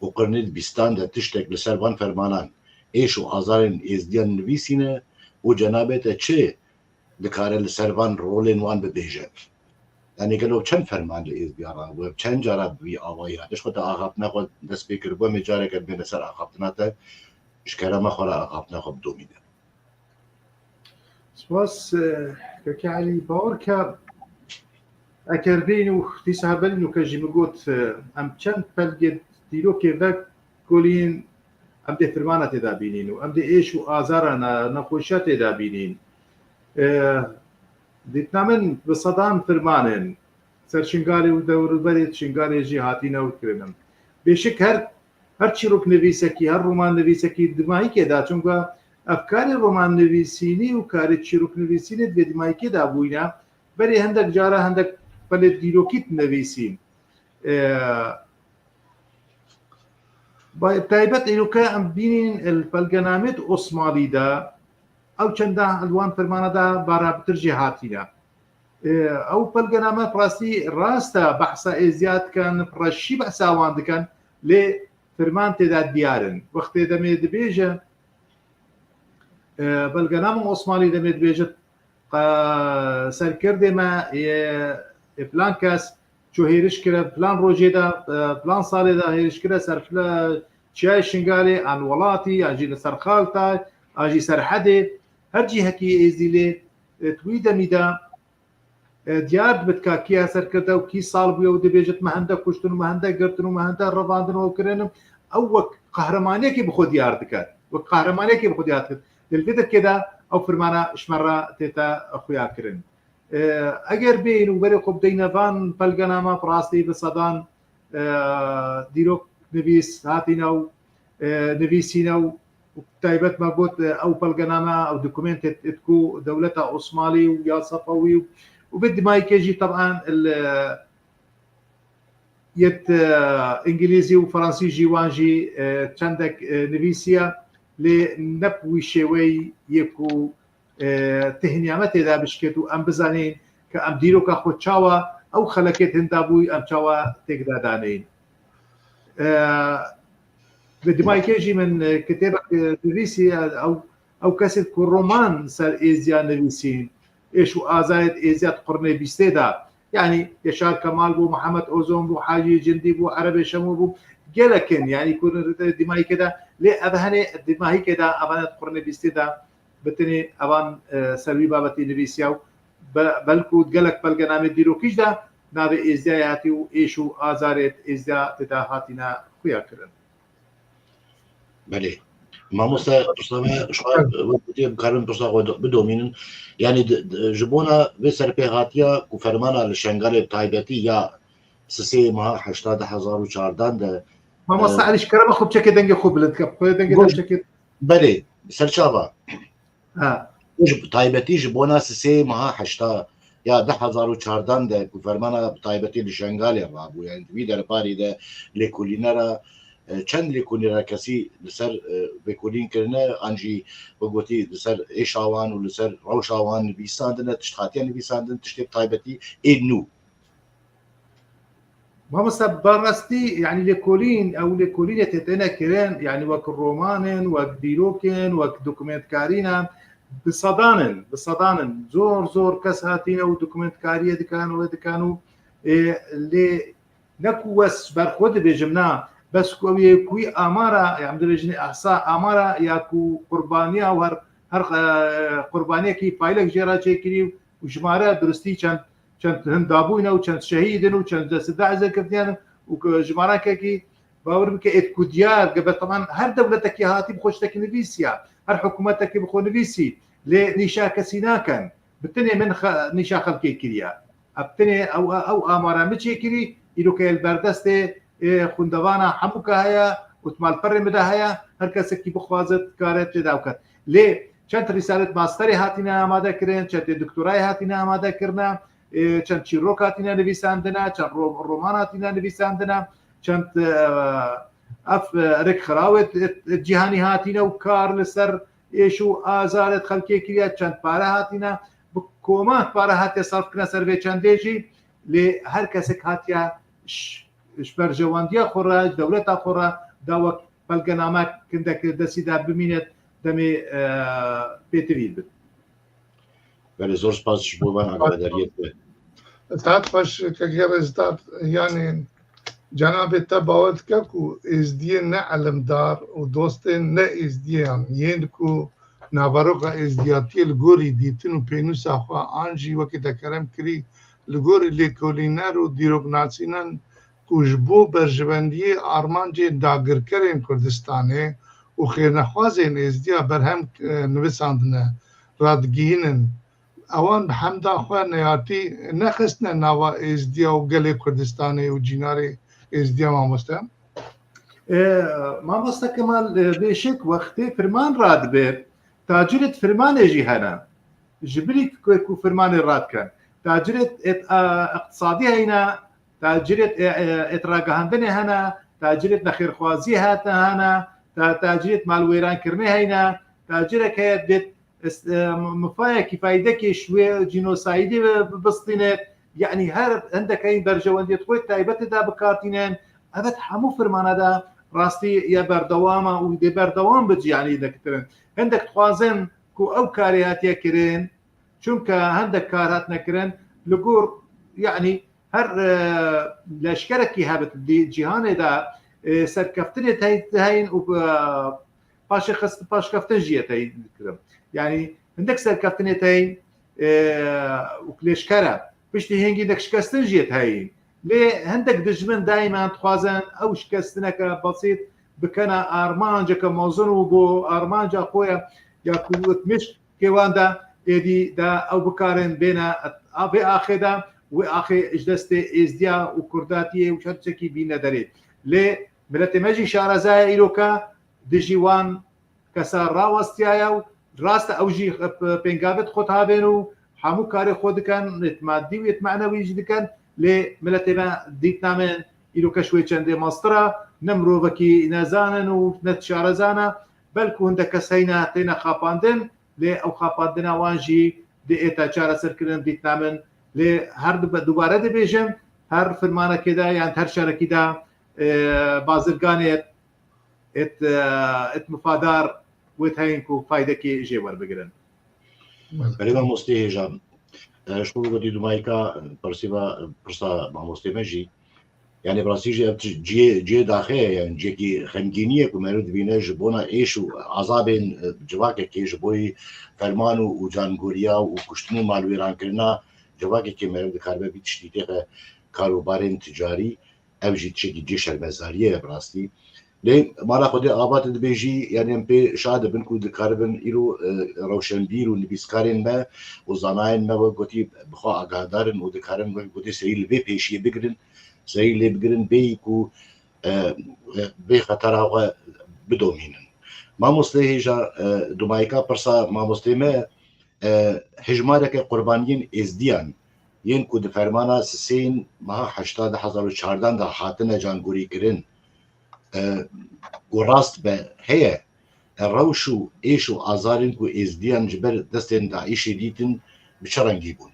û qirnê di bîstan de tiştek li ser van fermanan, êş û azarên êzdiyan nivîsîne û cenabê te çi dikare li ser van rolên wan bibêje? Yanî gelo çend ferman li êzdiya rabû, çend cara bi vî awayî hate? Ji xwe te axaftina xwe dest pê kiribû, em ê careke bêne ser axaftina te, ji kerema xwe re axaftina xwe bidomîne. Spas, e, keke Elî, bawer ke eger bîn û dîsa heberîn û ke jî min got, e, em çend pelgê dîrokê vekolîn, em dê firmana tê de bînîn û em dê êş û azara ne-, nexweşiya tê de bînîn. E, dîtina min bi sedan firman in ser Şingalê û dewrûberê Şingalê jî hatîne û kirin in. Bêşik her, her çîroknivîsekî, her romannivîsekî di dimahîkê de, çunka ev karê romannivîsînî û karê çîroknivîsînê di vê dimahîkê de bûyne, berê hindek cara hindek pelê dîrokî dinivîsîn. E, Ba-, taybet îroke em bînîn li pelgenamê di Osmanlî de, ew çenda li wan firmana de barabitir jî hatîne. E, ew pelgename bi rastî rast e, behsa êzdiya dikin, bi reşî behsa wan dikin, lê firman tê de diyar in. Wextê demê dibêje, e, belgenama Osmanlî demê dibêje, Qe-, serkirdê me yê, yê filan kes çû hêriş kire, filan rojê de, e, filan salê de hêriş kire ser fila-, çiyayê Şingalê, an welatî, an jî li ser xaltay, an jî serhedê, her cihekî êzdî lê, e, di wî demî de, e, diyar dibe ka kî ya serkirde û kî sal bûye û dibêjit me hende kuştin û me hende girtin û me hende revandin û kirin. Ew wek qehremaniyekê bi xwe diyar dike. Wek qehremaniyekê bi xwe diyar dike. Di vê derkê de ew firmana ji me re tête xuya kirin. E, eger bêyîn û berê xwe bideyne van pelgenama, bi rastî bi sedan, e, dîrok nivîs hatîne û, e, nivîsîne û, û taybet me got, e, ew pelgename, ew dokumentê ku dewleta Osmanlî û ya Sefewî û, û bi dimayîkê jî teban li, yet, e, îngilîzî û fransî jî wan jî, e, çendek, e, nivîsiye, lê ne bi wî şêweyî yê ku, e, têhniya me tê de bişket û em bizanîn ke em dîroka xwe çawa ew xelekê di hinda bûyî em çawa têk de daneyîn. E, bi dimayîkê jî min, e, kitêbek, e, nivîsî, e, ew, ew kesê ku roman ser êzdiya nivîsîn, êş û azarê êzdiya di qirnê bîstê de, yanî Yaşar Kemal bû, Mihemed Ozon bû, Hacî Cindî bû, Erebê Şemo bû, gelek in, yanî ku di dimayîkê de, lê ev hene dimahîkê de, ev hene di qirnê bîstê de, bi tenê evan, e, ser wî babetî nivîsiya û be-, belkû gelek belgenamê dîrokî jî de navê êzdiyayê hatî û êş û azarê êzdiya tê de hatîne xuya kirin. Belê. Mamoste, pirsa me, ji xwe, wek gotiyê, bikarin pirsa xwe do-, bidomînin. Yanî di, di, ji bona vê serpêhatiya ku fermana li Şengalê bi taybetî ya sisê meha heşta du hezar û çardan de, Mamoste e, Elî, ji kerema xwe biçekê dengê xwe bilind ke, xwe dengê te biçekê. Belê, serçava. Ha. Ji, taybetî ji bona sisê meha heşta ya du hezar û çardan de ku fermana bi taybetî li Şengalê rabû, yani di vî derbarî de lêkolînera, e, çend lêkolînera kesî li ser, e, lêkolîn kirine, an jî bi gotî li ser êşa wan û li ser rewşa wan nivîsandine, tişt hatiye nivîsandin, tiştê bi taybetî ê nû. Mamoste, bi rastî, yanî lêkolîn, ew lêkolînê tê têne kirin, yanî wek roman in, wek dîrok in, wek dokumentkarî ne, bi sedan in, bi sedan in. Zor, zor kes hatîne û dokumentkariyê dikin û wê dikin û, ê, lê ne ku wes ber xwe dibêjim, na, bes ku ew yê ku amara, em dibêjin ehsa, amara ya ku qurbaniya û her, her, e, qurbaniyekî faîlek jê re çêkirî û jimare duristî çend, çend hindabûyne û çend şehîd in û çend destê DAIŞ derkeftiyan in û ku jimarekekî bawer bike êt ku diyar, gebe teman her dewletekî hatî bi xwe ji tekî nivîsiya, her hikûmetekî bi xwe nivîsî, lê nîşa kesî nakin. Bi tenê min xe-, nîşa xelkê kiriye. Ev tenê ew, ew amara min çêkirî, îro ke li ber destê, ê, xwendevana hemûka heye û di malperê min de heye, her kesekî bixwaze dikare tê de ew ket. Lê Çend rîsalet masterê hatine amade kirin, çendê doktorayê hatine amade kirine, e, çend çîrok hatine nivîsandine, çend ro-, roman hatine nivîsandine, çend, e, ev, e, rêkxirawê, e, cîhanî hatine û kar li ser êş û azarê xelkê kiriye, çend pare hatine, bi koman pare hatiye sarf kirine ser vê çendê jî, lê her kesek hatiye ş-, ji berjewendiya xwe re, ji dewleta xwe re da wek belgename hindek destî de bimîne demê, e, pêtivî bin. Belê, zor spas ji bo van agadariyê te. Saet xweş, kekê Rêzdar, yanî cenabê te bawer dike ku êzdiyên ne elimdar û dostên ne êzdiyan yên ku naveroka êzdiyatiyê li gorî dîtin û pênûsa xwe an jî wekî te kerem kirî li gorî lêkolîner û dîroknasînan ku ji bo berjewendiyê armancên dagirkerên Kurdistanê û xêrnexwazên êzdiya berhem, e, nivîsandine, radigihînin. Ewan bi hemda xwe neyartî nexistine nava êzdiya û gelê Kurdistanê û cînarê êzdiya, mamoste? E, Mamoste Kemal, e, bêşik wextê firman radibe, tacirêt firmanê jî hene. Ji bilî ku, ku firmanê radikin. Tacirêt et, a, iqtisadî heyne, tacirêt, e, e, et ragihandinê hene, tacirêt nexêrxwazî hate hene, ta-, tacirêt malwêrankirinê heyne, tacirek heye dibêt es-, e, mifayekî faydekê ji wê cînosaydê bi-, bistîne. Yanî her hindek heyî berjewendiyê xwe taybetê de bikartînin. Evet, hemû firmana de rastî ye berdewam e û dê berdewam bi, yanî nekirin. Hindek dixwazin ku ew karê hatiye kirin, çunke hindek kar hatine kirin, li gor, yanî her, e, leşkerekî hebit di cîhanê de, e, serkeftinê te-, heyîn û, e, paşê xist-, paşkeftin jî ye teyîn kirin. Yanî hindek serkeftinê teyîn, e, û leşker e. Piştî hingî hindek şikestin jî ye teyîn. Lê hindek dijmin daîman dixwazin ew şikestineke besît bikene armanceke mezin û bo armanca xwe ya, ya ku mişkê wan de êdî de ew bikarin bêne a-, vê axê de, wê axê ji destê êzdiya û kurdatiyê û her tiştekî bîne derê. Lê miletê me jî şareza ye îroke, dijî wan kesa rawestiyaye û rast e ew jî, e, p-, pêngavê xwe tavên û hemû karê xwe dikin, êt madî û êt manewî jî dikin, lê miletê me dîtina min îroke ji wê çendê mestir e, ne mirovekî nezan in û ne şareza ne, belku hindek kes heyne têne xapandin, lê ew xapandina wan jî dê ête çareserkirin dîtina min, lê her du-, dubare dibêjim, her firmanekê de yan her şarekî de, e, bazirganê et, e, et mifadar wê heyîn ku faydekê jê werbigirin. Belê, mamostê hêja. E, ji xwe gotî dumayîka pirsîva, pirsa mamostê me jî. Yanî bi rastî jî ev ti-, cihê, cihê daxê ye, yanî cihekî xemgînî ye ku meriv dibîne ji bona êş û azabên, e, civakekê, ji bo yî ferman û, û cangoriya û kuştin û malwêrankirina civakekê meriv dikaribe bî tiştî têxe karobarên ticarî. Ev jî tiştekî cihê şermezariyê ye bi rastî. Lê mala Xwedê ava te dibêjî, yanî em pê şa dibin ku dikaribin îro, e, rewşenbîr û nivîskarên me û zanayên me wek gotî bi xwe agahdar in û dikarin wek gotî serî li vê pêşiyê bigirin, serî lê bigirin bêyî ku, e, e, vê xetera xwe bidomînin. Mamoste hêja, e, dumayîka pirsa mamostê me, e, hejmareke qurbaniyên êzdiyan yên ku di fermana sisê ên meha heşta du hezar û çardeh de hatine cangorîkirin, e, ku rast be heye, e, rewş û êş û azarên ku êzdiyan ji ber destên DAIŞê dîtin bi çi rengî bûn?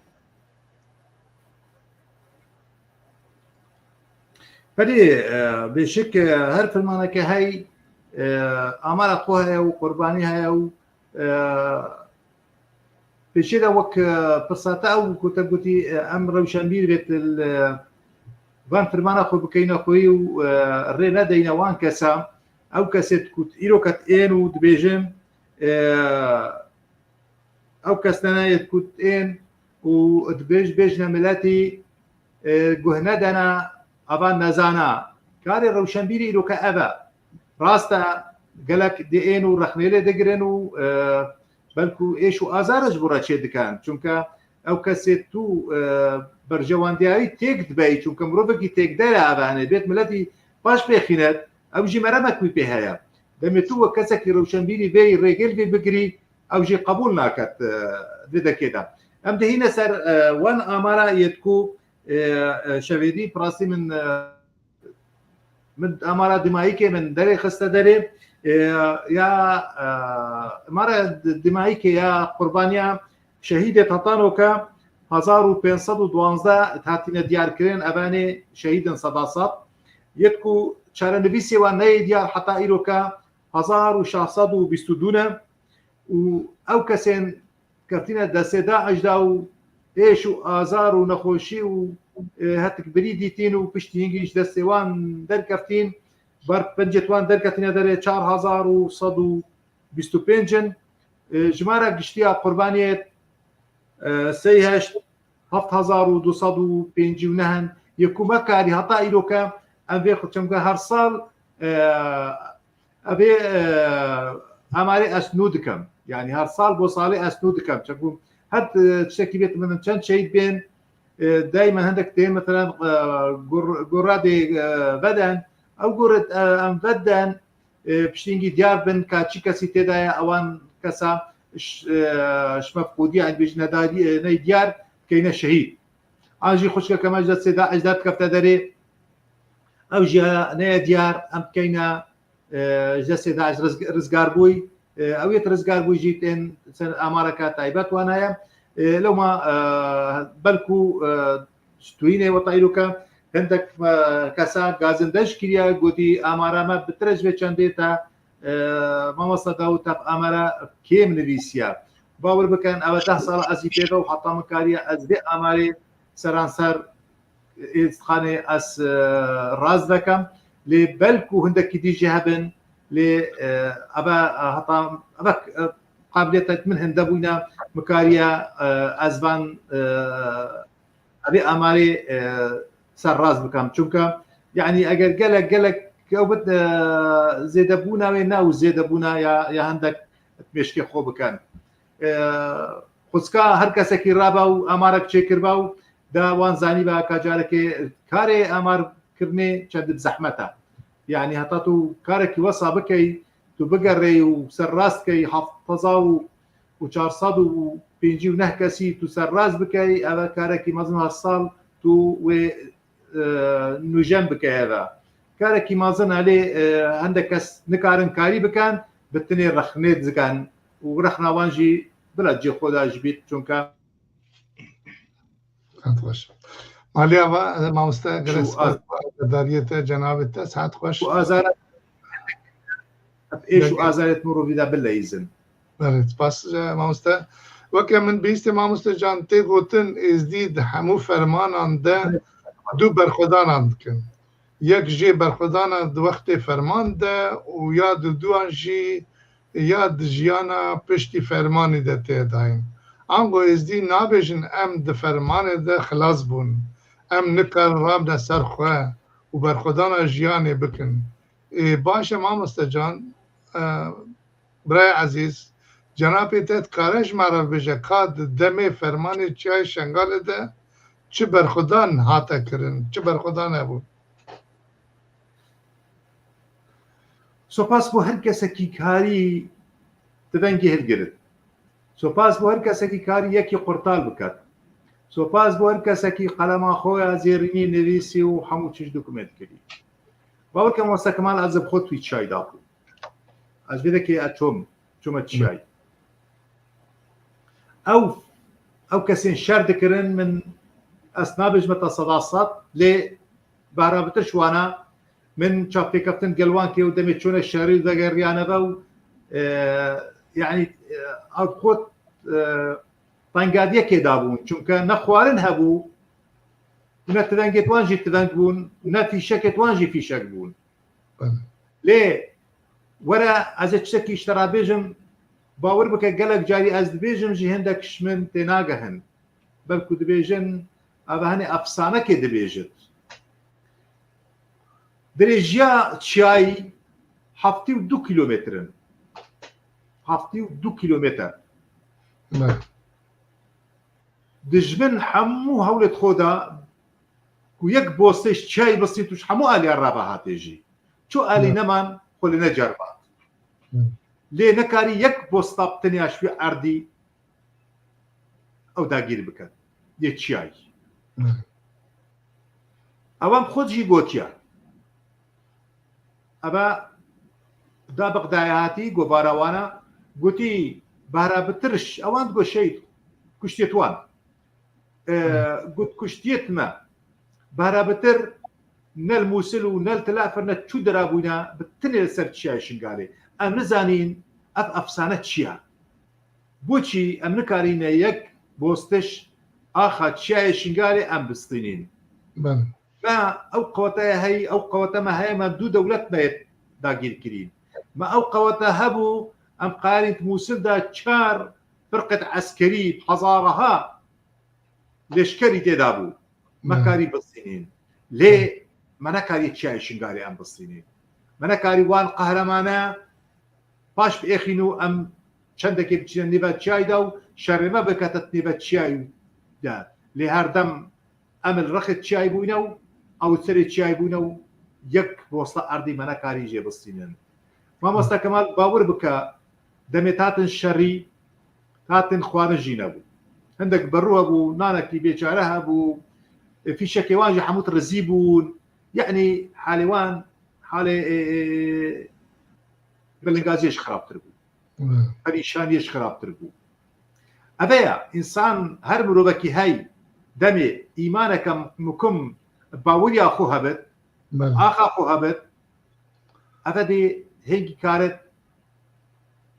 Belê, e, bêşik, e, her firmaneke hey, e, amara xwe heye û qurbanî heye û, e, pêşê de wek, e, pirsa te ew ku te gotî, e, em rewşenbîr bêt li van firmana xwe bikeyne xweyî û, e, rê nedeyne wan kesa, ew kesê ku îro ke ên û dibêjin, e, ew kes tene yê ku ên û dibêj-, bêjne miletî, e, guh nedene, ava nezana. Karê rewşenbîrî îroke ev e. Rast e, gelek dê ên û rexnê lê digirin û, e, belku êş û azar ji bo re çê dikin. Çunke ew kesê tu, e, berjewendiyayî têk dibeyî, çunke mirovekî têkder e ev e, hene bêt miletî paş pêxînet, ew jî meremek wî pê heye. Demê tu wek kesekî rewşenbîrî vê rêgel vê bigirî, Ew jî qebûl naket, e, vê dekê de. Em dihîne ser, e, wan amara yê ku, e, e, şevêdî, bi rastî min, e, min amara dimayîkê min derê xiste derê, e, ya, e, amara di-, dimayîkê ya qurbaniya şehîdê Tatanoka hezar û pênc sed û duwazdeh hatine diyarkirin, evanê şehîdin sedasad. Yê ku çarenivîsê wan neyê diyar heta îroka hezar û şeş sed û bîst û du ne û ew kesên ketine destê DAIŞ de û êş û azar û nexweşî û, e, hetik birî dîtîn û piştî hingî ji destê wan derkeftîn, ber pencê wan derketine derê çar hezar û sed û bîst û pênc in. E, jimara giştî ya qurbaniyê, e, sey heşt, heft hezar û du sed û pêncî û neh in. Yê ku me karî heta îroke em vê xwe çemke her sal, e, Evê, e, emarê ez nû dikim. Yani her sal bo salê ez nû dikim. Çeku her, e, tiştekî bêt min çend şehîd bên, e, daymen hindek tê, mesela, e, gur-, gurra dê, e, veden. Ew gurre, e, em veden, e, piştîngî diyar bin ka çi kesî tê de ye, ewan kesa ş-, e, ji mefqûdiya, yani bêjin nedarî, e, ney diyar keyne şehîd. An jî xwişkeke me ji destê DAIŞ derdikefte derê. Ew jî neye diyar, em keyne, e, ji destê DAIŞ rizg-, rizgar bûy. E, ew yê rizgar bûy jî tên ser amareke taybet wana ye. E, lewma, e, belku, e, ji tuyînê weta îroke hindek, e, kesa gazin deş kiriye, gotî amara me bi tirê ji vê çendê te, e, mamosta Dawûd te amara kêm nivîsiye. Bawer bikin, ew deh sala ez jî pê ve û heta min kariye ez vê amarê seranser êzixanê ez, e, rast vekem. Lê belku hindekî dî jî hebin, lê, e, eve, e, heta eve, e, qabiliyeta min hinde bûyne, min kariye, e, ez van, e, evê amarê, e, ser rast bikem. Çunke, yani eger gelek, gelek ew bit, e, zêdebûna wê ne û zêdebûna ya, ya hindek mêşkê xwe bikin. E, xwezka her kesekî rabe û amarek çêkirbe û da wan zanîbe ka carekê karê amar kirinê çend bi zehmet e. Yani heta tu karekî wesa bikey, tu bigerê û ser rast key heft hezar û çar sed û pêncî û neh kesî tu ser rast bikey, ev e karekî mezin her sal tu wê, e, nûjen bikey ev e. Karekî mezin e lê, e, hindek kes nikarin karî bikin, bi tinê rexnê dikin û rexna wan jî bila cê xwe de ji bîr, çunke Saet xweş. Maliya va, e, mamoste, gelek Şu spas az- bo agahdariyê te, cenabê te, saet xweş. Û azara, êş û Gelek- azarê mirovî de bileyîzin. Belê, spas, e, mamoste. Weke min bihîstê mamoste can tê gotin, êzdî di hemû fermanan de du berxwedanan dikin. Yek jê berxwedana di wextê ferman de û ya duduyan jî ya di jiyana piştî fermanî de tê dayîn. Ango êzdî nabêjin em di fermanê de xilas bûn. Em nikarin rabine ser xwe û berxwedana jiyanê bikin. Ê, baş e mamoste can, e, birayê ezîz, cenabê te dikare ji me re bibêje ka di demê fermanê Çiyayê Şengalê de çi berxwedan hate kirin, çi berxwedan hebûn? Sopas bo her kesekî karî tivengê hilgirit. Sopas bo her kesekî karî yekî qurtal biket. Sopas bo her kesekî qelema xwe ya zêrînî nivîsî û hemû çi ji dokument kirî. Bawer ke mamoste Kemal ez bi xwe twî çay dabû. Ez vê dekê ez çom, çome çiyayî. Ew, ew kesên şer dikirin, min ez nabêjime te seda sed, lê behra bitir ji wana min çavpêkeftin gel wan kir û demê çûne şerî vegeriyane ve û, e, yani, e, ew xwe, e, tengadiyekê dabûn. Çunke ne xwarin hebû, ne tivengê wan jî tiveng bûn, ne fîşekê wan jî fîşek bûn. Belê. Lê were ez ê tiştekî ji te re bêjim, bawer bike gelek carî ez dibêjim jî hindek ji min tênagehin. Belku dibêjin, ev henê efsanekê dibêjit. Dirêjiya çiyayî heftê û du kîlometre in. Heftê û du kîlometre. Belê. Dijmin hemû hewlê xwe da ku yek bostê ji çiyayî bistî tu ji hemû aliya rava hatê jî. Ço alî Hı. neman xwe li necerbat. Hı. Lê nekarî yek bosta bi tenê ya ji wî erdî ew dagîr bikin. Yê çiyayî. Ew em xwe jî gotiye. Eve da Bexdayê hatî, govara wana, gotî, Behra Bitir, ewan digo şehîd, kuştiyê wan. E, got, kuştiyê me. Behra Bitir ne li Mûsil û ne li Tilafir ne çû dera bûyne, bi tenê li ser çiyayê Şingalê. Em nizanîn ev efsane çi ye. Boçî em nikarîne yek bostiş axa çiyayê Şingalê em bistînîn? Belê. Me ew qewete heye, ew qewete me heye, me du dewlet me yê dagîr kirî. Me ew qewete hebû, em qayarîn di Mûsil de çar firqet eskerî, hezareha leşkerî tê de bû. Me Hmm. karî bistînîn. Lê me nekarî çiyayê Şingalê em bistînîn. Me nekarî wan qehremane paş biêxîn û em çendekê biçîne nêve çiyayî de û şerê me bikete nêve çiyayî de. Lê her dem em li rexê çiyayî bûyne û ew serê çiyayî bûyne û yek bosta erdî me nekarî jê bistînin. Mamosta Kemal, bawir bike, demê tatin şerî, tatin xwarin jî nebû. Hindek berû hebû, nanekî bêçare hebû, e, fîşekê wan jî hemû rizî bûn. Yanî halê wan, halê, e, e, belingaziyê ji xirabtir bû. Hmm. Perîşaniyê ji xirabtir bû. Eve ya, însan her mirovekî hey, demê îmaneke mukim baweriya xwe hebit, Belê. axa xwe hebit, eve dê hêngî karit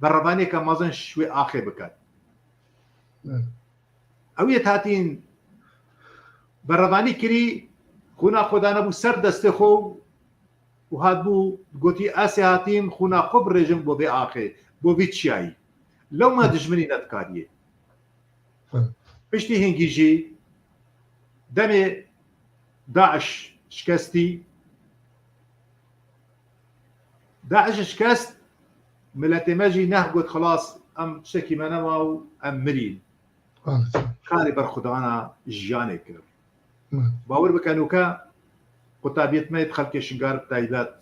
berrevaniyeke mezin ji wê axê biket. Belê. Ew yê hatîn berrevanî kirî, xûna xwe danebû ser destê xwe û hatbû gotî, "Ez ê hatîm xûna xwe birêjim bo vê axê, bo vî çiyayî." Lewma dijminî nedikariyê. Hı. Piştî hingî jî demê DAIŞ şikestî, DAIŞ şikest, miletê me jî neh got, "Xilas, em tiştekî me nema û em mirîn." Maalesef. Karê berxwedana jiyanê kir. Maalesef. Bawer bike, nûke qutabiyet me yê xelkê Şingar bi taybet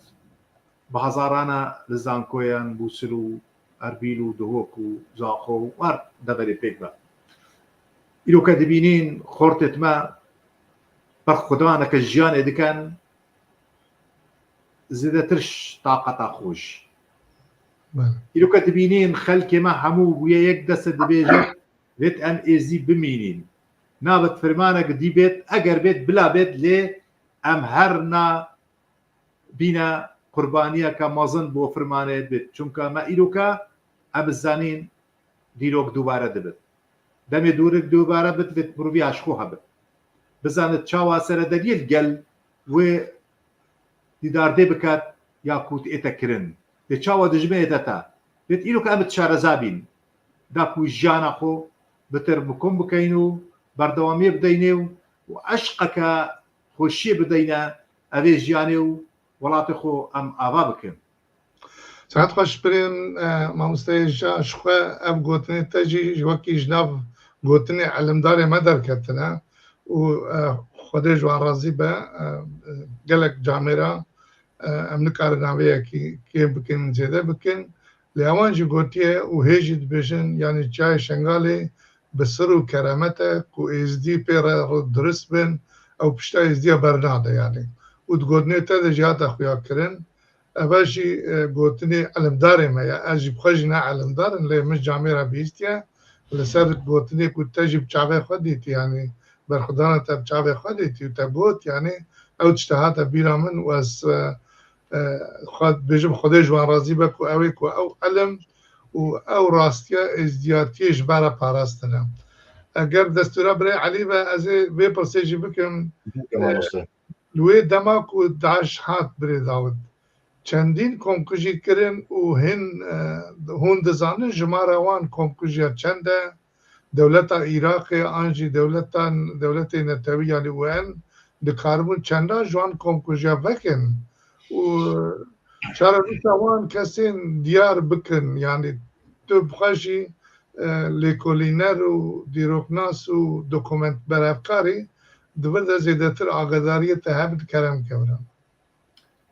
bi hezarana li zankoyan Mûsil û Erbîl û Duhok û Zaxo û her deverê pêk be. Îroke dibînîn xortêt me berxwedaneke jiyanê dikin, zêdetir ji taqeta xwe jî. Belê. Îroke dibînîn xelkê me hemû bûye yek dest dibêjin, vêt em êzî bimînîn. Nabet firmanek dî bêt, eger bêt, bila bêt, lê em her na bîne qurbaniyeke mezin bo firmanê bêt. Çunka me îroke em bizanîn dîrok dubare dibit. Demê dûrik dubare bit, vêt mirovî ji xwe hebit. Bizanit çawa seredeliyê li gel wê dîdardê biket ya ku ête kirin. Lê çawa dijminê dete. Vêt îroke em bi şareza bîn. Da ku jiyana xwe bitir bikum bikeyn û berdewamiyê bideynê û, û eşqeke xweşiyê bideyne evê jiyanê û welatê xwe em ava bikin. Saet xweş birên, e, mamosteyê Şa, ji xwe ev gotinê te jî ji wekî ji nav gotinê elimdarê me derketine û, e, Xwedê ji wan razî be, e, gelek camêra, e, em nikarin navê yekî kêm bikin, zêde bikin. Lê ewan jî gotiye û hê jî dibêjin, yanî çiyayê Şengalê bi sir û keramet e ku êzdî pê re, re dirust bin, ew pişta êzdiya bernade yanî. Û di gotinê te de jî hate xuya kirin. Eve jî, e, gotinê elimdarê me ye. Ez jî bi xwe jî ne elimdar in, lê min camêra bihîstiye. Li ser gotinê ku te jî bi çavê xwe dîtî, yanî berxwedana te bi çavê xwe dîtî û te got, yanî ew tişte hate bîra min û ez, e, e, xwe dibêjim, Xwedê ji wan razî be ku ew ê ku ew elim û ew rastiya êzdiyatiyê ji me re parastine. Eger destûra birê Elî be, ez ê vê pirsê jî bikim. Bikim, e, mamoste. Li wê dema ku DAIŞ hat birê Dawid, çendîn komkujî kirin û hin, e, hûn dizanin jimara wan komkujiya çend e? Dewleta Iraqê an jî dewletan, dewletê netewî, yanî U N, dikaribûn çenda ji wan komkujiya vekin û çarebûça wan kesên diyar bikin, yanî tu bi xwe jî, e, lêkolîner û dîroknas û dokument berhevkarî, di vir de zêdetir agadariyê te hebe, kerem ke bira.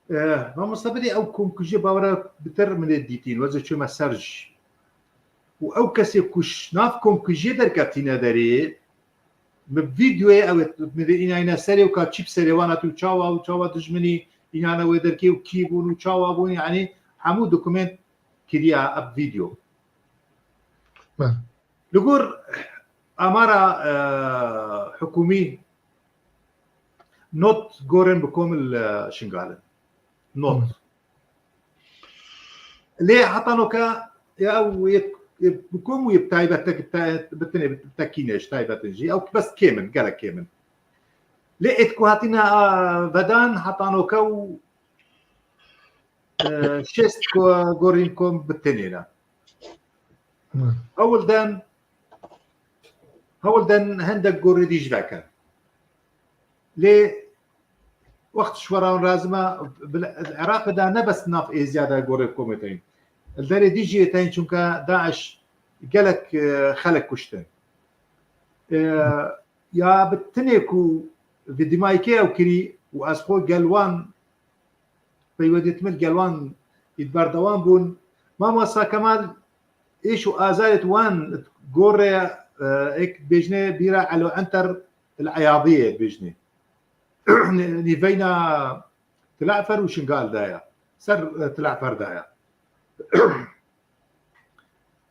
Eh, mamosta, bidê ew komkujiyê bawera bitir min ê dîtîn, wezê çûme ser jî. Û ew kesê ku ji nav komkujiyê derketîne derê, bi vîdeoyê ew ê, min ê înayne serê û ka çî bi serê wan hatî û çawa û çawa dijminî înane wê derkê û kî bûn û çawa bûn, yanî hemû dokument kiriya ev vîdeo. Belê. Li gor amara, eh, hikûmî not gorên bi kom li Şingal in. Not. Hmm. Lê heta noka ya ew yê, yê bi kom û yê bi taybet tek-, te-, bi tinê bi tekîne ji taybet in jî. Ew bes kêm in, gelek kêm in. Lê êt ku hatine, a, vedan heta noka û, e, şêst ku gorîn kom bi tinê ne. Hmm. Hewl den, hewl den hindek gorê dî ji vekin. Lê wext ji we re lazim e, bila-, Iraqê de ne bes nav êziya de gorê komê teyîn. Li derê dî jî teyîn, çunke DAIŞ gelek, e, xelek kuştin. E, ya bi tinê ku vî dîmayîkê ew kirî û ez xwe gel wan peywendît min gel wan îd berdewam bûn. Mamosta Kemal, êş û azarêt wan gorê, e, êk bêjne bîra Elo Enter el Eyadiyê bêjne. Nîveyna Tilafer û Şingal daya. Ser, e, Tilafer daya.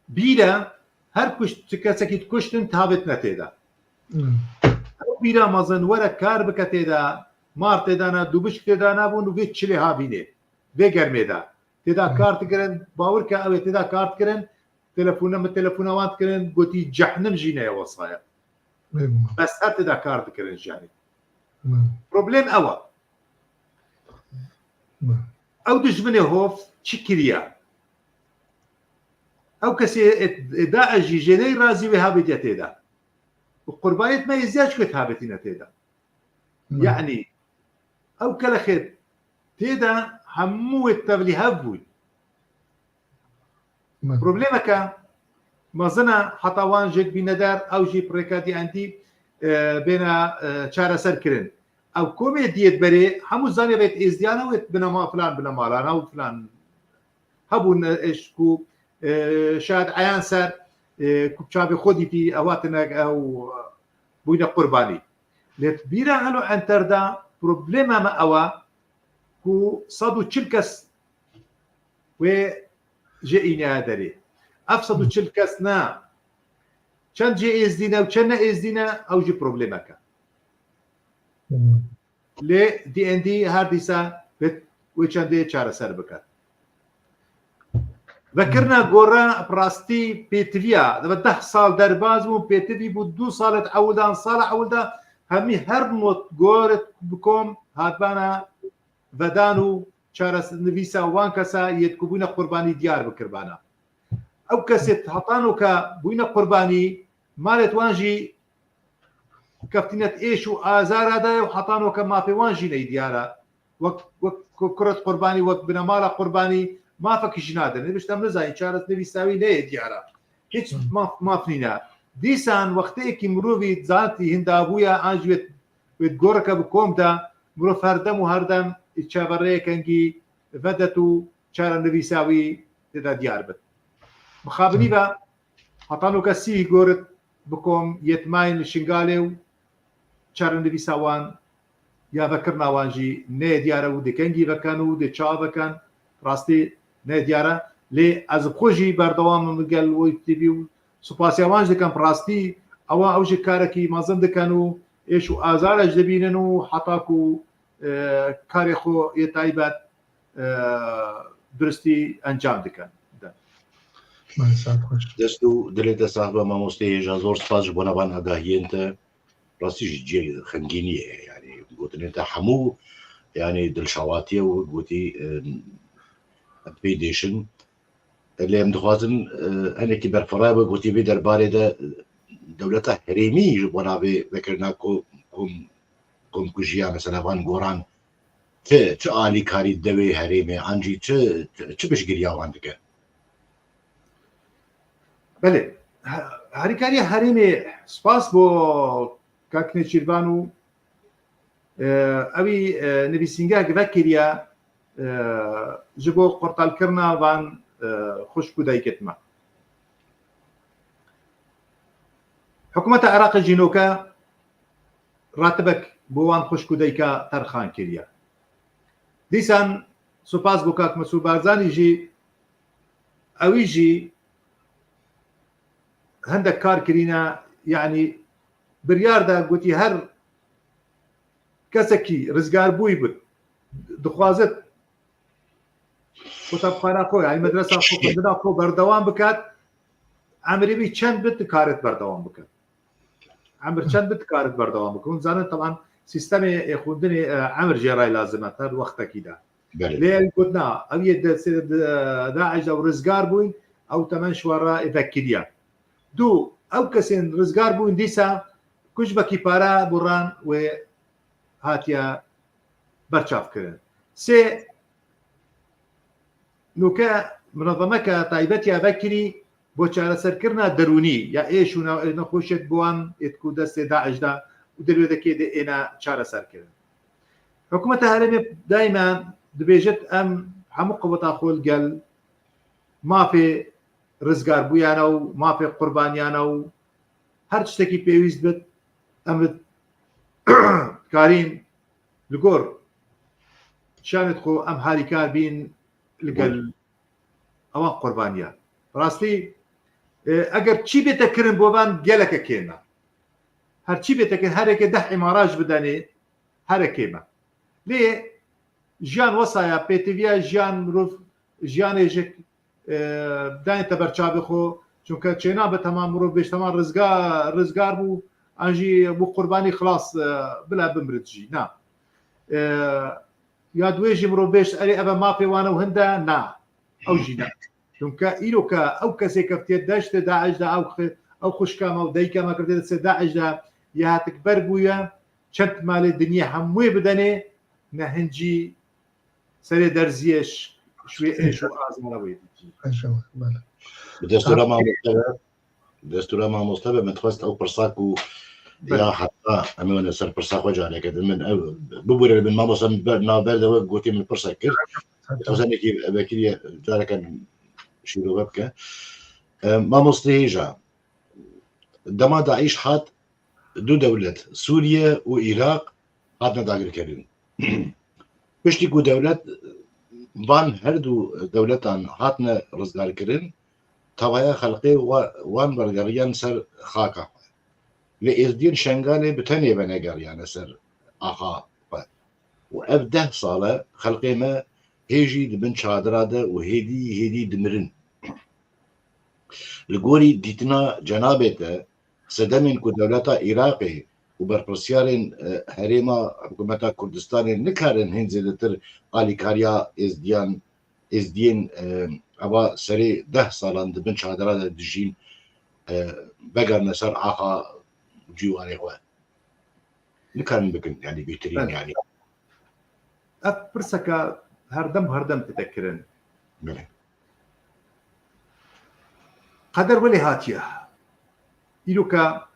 Bîre her kuşt, tu kesekî dikuştin, tavêt ne tê de. Hmm. Ew bîra mezin were kar bike tê de, mar tê de ne, dubişk tê de nebûn û vê çilê havînê, vê germê de. Tê de Hmm. kar dikirin, bawer ke ew ê tê de kar dikirin, telefona min telefona wan dikirin, gotî cehnim jî neye wesaya. Bêguman. Bes her tê de kar dikirin janî. Hmm. Problem ew e. Hmm. Ew dijminê hov çi kiriye? Ew kesê ê, ê DAIŞ jî jê ney razî wê habêtiye tê de. Û qurbaniyet me êziya çi ku habêtîne tê de. Hmm. Yanî ew kelexê tê de hemû wê tevlî hev bûn. Hmm. Problemeke mezin e, heta wan jêk bîne der, ew jî bi rêka D N D, e, bêne, e, çareser kirin. Ew komê diyêt berê, hemû zanê vêt êzdiyane wêt binema filan, binemalana û filan. Hebûn, e, eş ku, e, şayet eyan ser, e, ku çavê xwe dîtî, ew hatine, ew bûyne qurbanî. Lê bîra Elo Enter de problema me ew e ku sed û çil kes wê jê îne derê. Ev sed û çil kes ne. Çend jê êzdî ne û çend ne êzdî ne, ew jî problemek e. Hmm. Lê D N D her dîsa wê, wê çendê çareser bike. Vekirina gora bi rastî pêtiviya, dibe deh sal derbas bû, pêtivî bû du sal ewil de, an sala ewil de hemî her not gor bi kom hatbana vedan û çares-, nivîsa wan kesa yê ku bûne qurbanî diyar bikirbana. Ew kesê heta noka bûne qurbanî, malêt wan jî keftîne êş û azara de ye û heta noka mafê wan jî ney diyar e. Wek, wek ku kuret qurbanî, wek binemala qurbanî mafek jî nadin. Nivişte min nizanî, çares-, nivîsa wî neyê diyar e. Hiç Hı. maf, maf nîne. Dîsan wextê yekî mirovî zantî hindabûya an jî wê, wê goreke bi kom de, mirov her dem û her dem çaverêyekengî vedet û çarenivîsa wî tê de diyar bit. Mixabinî Hı. ve heta noka sî gorit bi kom yetmayên li Şingalê û çarenivîsa wan ya vekirina wan jî neyê diyar e û dê kengî veken û dê çawa veken, rastî neyê diyar e. Lê ez bi xwe jî berdewam im li gel Wî T V û supasiya wan jî dikim. Bi rastî ewan ew jî karekî mezin dikin û êş û azar e jî dibînin û heta ku, e, karê xwe yê taybet, e, duristî encam dikin. De. Belê, saet xweş. Dest û dilê te sax be mamostê hêja, zor spas ji bona van agahiyên te. Rastî jî cihê xemgîniyê ye, yanî gotinên te hemû, yanî dilşewatî ye û gotî, e, em pê dêşin. Lê em dixwazin, e, hinekî berfireh be, gotî vê derbarê de, e, dewleta herêmî ji bona vê vekirina ko-, kom-, komkujiya mesela van goran çi, çi alîkarî dide wê herêmê, an jî çi, çi, çi piştgiriya wan dike? Belê. He-, harîkariya herêmê, spas bo kak Nêçîrvan û, e, ewî, e, nivîsîngehek vekiriye, e, ji bo qurtalkirina van, e, xwişk û dayikêt me. Hikûmeta Iraqê jî noke ratibek bo wan xwişk û dayika terxan kiriye. Dîsan spas bo kak Mesûd Barzanî jî, ewî jî hindek kar kirîne, yanî biryar de gotî her kesekî rizgarbûyî bit, dixwazit qutabxana xwe, yanî medresa xwe, xwendina xwe berdewam bikat, emrê wî çend bit, dikarit berdewam bikat. Emir çend bit, dikarit berdewam bikin. Hûn zanin, teban, sîstemê, e, xwendinê, e, emir jê re lazim e, her wextekî de. Belê. Lê ew got, na, ew yê destê de, DAIŞ de û rizgar bûyn, ew temen ji we re vekiriye. Du, ew kesên rizgar bûyn dîsa kujbekî pare buran wê hatiye berçavkirin. Sê, nûke minezemeke taybet ya vekirî bo çareserkirina derûnî ya êş û ne-, nexweşiyet bi wan êt ku destê DAIŞ de û derwêdekê de êne çareserkirin. Hikûmeta herêmê daîme dibêjit, em hemû quweta xwe li gel mafê rizgarbûyane û mafê qurbaniyane û her tiştekî pêwîst bit, em dikarîn li gor şanê xwe em harîkar bîn li gel ewan qurbaniyan. Rastî, e, eger çî bête kirin bo van geleke kêm e. Her çî bête kirin, hereke deh îmara ji bidenê, here kêm e. Lê jiyan wesa ye, pêtiviya jiyan mirov, jiyanê ji, e, danê te ber çavê xwe, çunke çênabe temam mirov bêj temam rizga-, rizgar bû, an jî bû qurbanî xilas, e, bila bimirit jî. Na. E, ya di wê jî mirov bêj, erê, eve mafê wan ew hinde, na. Ew jî ne. Çunke îro ke ew kesê keftiye deştê DAIŞ de, ew xi-, ew xwişka me û dayika me keftiye destê DAIŞ de, ya hetik ber bûye, çend malê dinyê hemûyê bidenê, ne hincî serê derziye ş-, şwê êş û azara wê dîtî. Maşallah, bele. Bi destûra mamoste be, bi destûra mamoste be, min dixwest ew pirsa ku ya heta em ê wene ser pirsa xwe careke din min ew bibûre li bin mamoste min ber, navber de we gotî min pirsa kir. Dixwest nekî vekirî careke şîrove bike. E, mamoste hêja, dema DAIŞ hat, du dewlet, Sûriye û Iraq, hatine dagirkirin. Piştî ku dewlet, van her du dewletan hatine rizgarkirin, tevaya xelkê wa-, wan wergeriyan ser xaka xwe. Lê Êzdiyên Şengalê bi tenê venegeriyane ser axa xwe. Û ev deh sal e xelkê me hê jî di bin çadira de û hêdî hêdî dimirin. Li gorî dîtina cenabê te, sedemên ku dewleta Iraqê û berpirsiyarên, e, herêma hikûmeta Kurdistanê nikarin hîn zêdetir alîkariya Êzdiyan, Êzdiyên, e, eva serê deh salan di bin çadira de dijîn, e, vegerine ser axa cîwarê xwe. Nikarin bikin, yanî bêhtirîn, belê, yanî. Ev pirseke herdem herdem dide kirin. Belê. Qeder welê hatiye. Îroka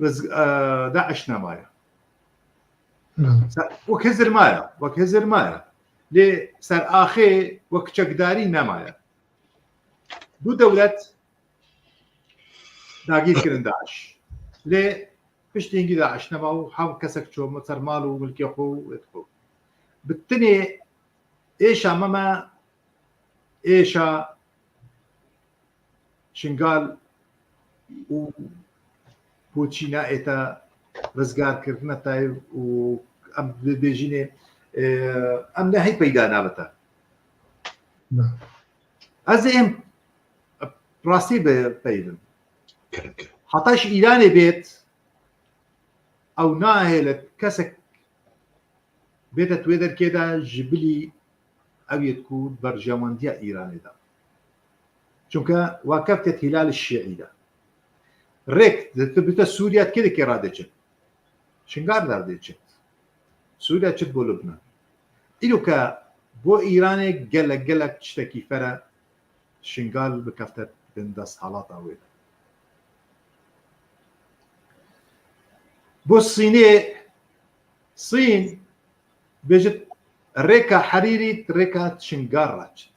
riz-, e, DAIŞ nemaye. Belê. Ser, wek Hizir maye, wek Hizir maye. Lê ser axê wek çekdarî nemaye. Du dewlet dagîr kirin DAIŞ. Lê piştî hingî DAIŞ nema û her kesek çû ser mal û milkê xwe û êt xwe. Bi tinê êşa me me êşa Şingal û boçîna êta rizgarkirina te û em dibêjînê, e, em nehê peyda nabite. Na. Ez ê em rastî bi peyvim. Kerem, kerem. Heta ji Îranê bêt, ew nahêle kesek bête tu wê derkê de ji bilî ew yê ku berjewendiya Îranê de. Çunke wa keftet hîlal şiî de. Rêk di tu bite Sûriye kê dikê radê çi? Şingal radê çi? Sûriye çi bo Lubnan? Îro ke bo Îranê gelek gelek tiştekî fere Şingal bikefte bin desthalata wê de. Bo Sînê, Sîn bêjit Rêka Herîrî rêka Şingal re çit.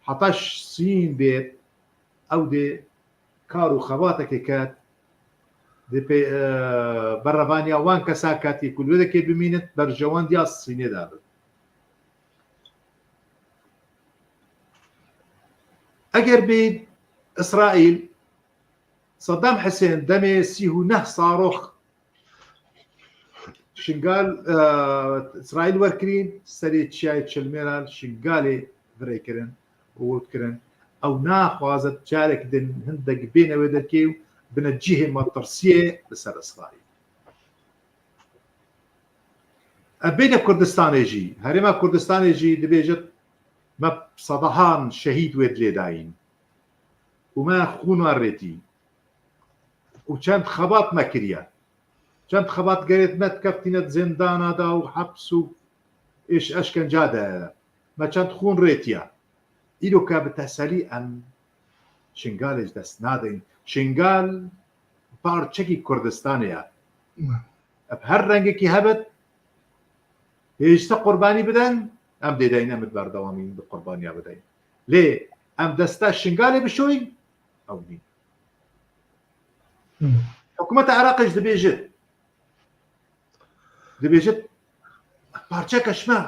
Heta Sîn bêt, ew dê kar û xebatekê ket, dê pê, e, berevaniya wan kesa ketî ku li wê dekê bimînit, berjewendiya Sînê de bit. Eger bê Îsraîl, Saddam Husên demê sî û neh sarox Şingal, e, Îsraîl werkirîn, serê çiyayê Çilmêra li Şingalê virêkirin û wot kirin. Ew naxwaze carek din hindek bêne wê derkê û bine cihê metirsiyê li ser Îsraîl. Ev bêne Kurdistanê jî, Herêma Kurdistanê jî dibêjit, me sedahan şehîd wê dilê dayîn û me xûn wan rêtî û çend xebat me kiriye. Çend xebatgerêt me dikeftîne di zindana de û heps û êş-, eşkenca de. Me çend xûn rêtiye. Îro ke bi teselî em Şingalê ji dest nadeyn. Şingal parçekî Kurdistanê ye. Ev her rengekî hebit, hêj te qurbanî bidin, em dê deyn, em ê berdewamî bi qurbaniya bideyn. Lê em desta Şingalê bişoyîn, ew nîn. Hmm. Hikûmeta Iraqê jî dibêjit, dibêjit, parçeke ji me,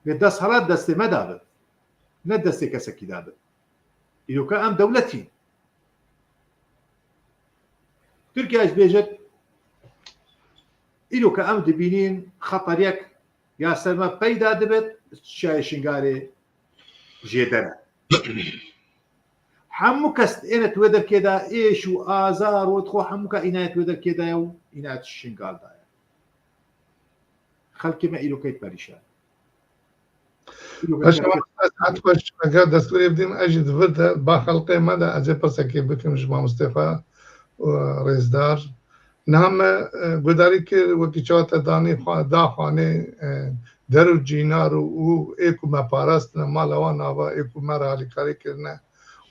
lê desthilat destê me dabit, ne destê kesekî dabit. Îroka em dewletî. Tirkiye jî dibêjit, îroka em dibînîn xeteriyek ya ser me peyda dibit, çiyayê Şingalê jêder e. Hemû kes êne tu wê derkê de êş û azar û dixwe hemû ka înaye tu wê derkê de ye û înaye tu Şingal de ye. Xelkê me îro key perîşan. Îro Paşa key- ez saet xweş, eger destûrê bidîm, ez jî di vir de ba xelkê me de ez ê pirsekê bikim ji mamostê xwe, e, rêzdar. Niha me, e, guhdarî kir, wekî çawa te danî xwe, da xwanê, e, der û cînar û, û ê ku me parastine, mala wan ava, ê ku me re alîkarî kirine.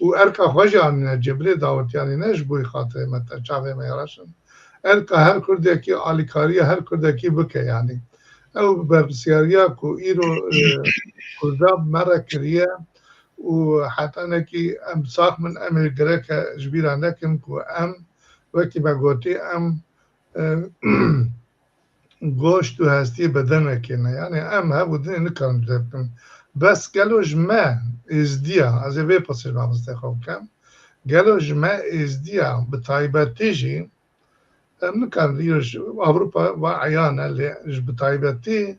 Û erka xwe jî anîne cê, bilê dawetiyanî ne ji bo xatirê me te çavê me yê reşin. Erka her Kurdekî, alîkariya her Kurdekî bike yanî. Ew berpirsyariya ku îro, e, Kurda bi me re kiriye û hetanekî em sax bin, em ê gereke ji bîra nekin ku em, wekî me gotî, em, e, goşt û hestiyê bedenekê ne. Yanî em hev û dinê nikarin cuda bikin. Bes gelo ji me êzdiya, ez ê vê pirsê ji mamostê xwe bikim, gelo ji me êzdiya bi taybetî jî, em nikarin, îro ji Ewropa va eyan e, lê ji bi taybetî,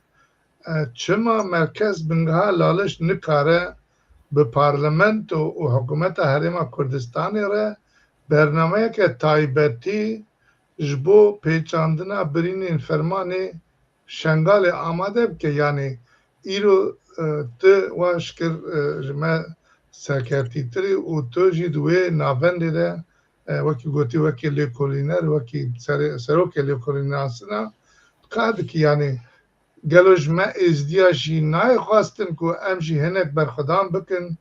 e, çima merkez bingeha Laliş nikare bi parlamento û hikûmeta Herêma Kurdistanê re bernameyeke taybetî ji bo pêçandina birînên fermanê Şengalê amade bike. Yanî îro, e, tu waş kir, e, ji me serketîtirî û tu jî di wê navendê de, e, wekî gotî, wekî lêkolîner, wekî serê-, serokê lêkolînasina kar dikî. Yanî gelo ji me êzdiya jî nayê xwestin ku em jî hinek berxwedan bikin,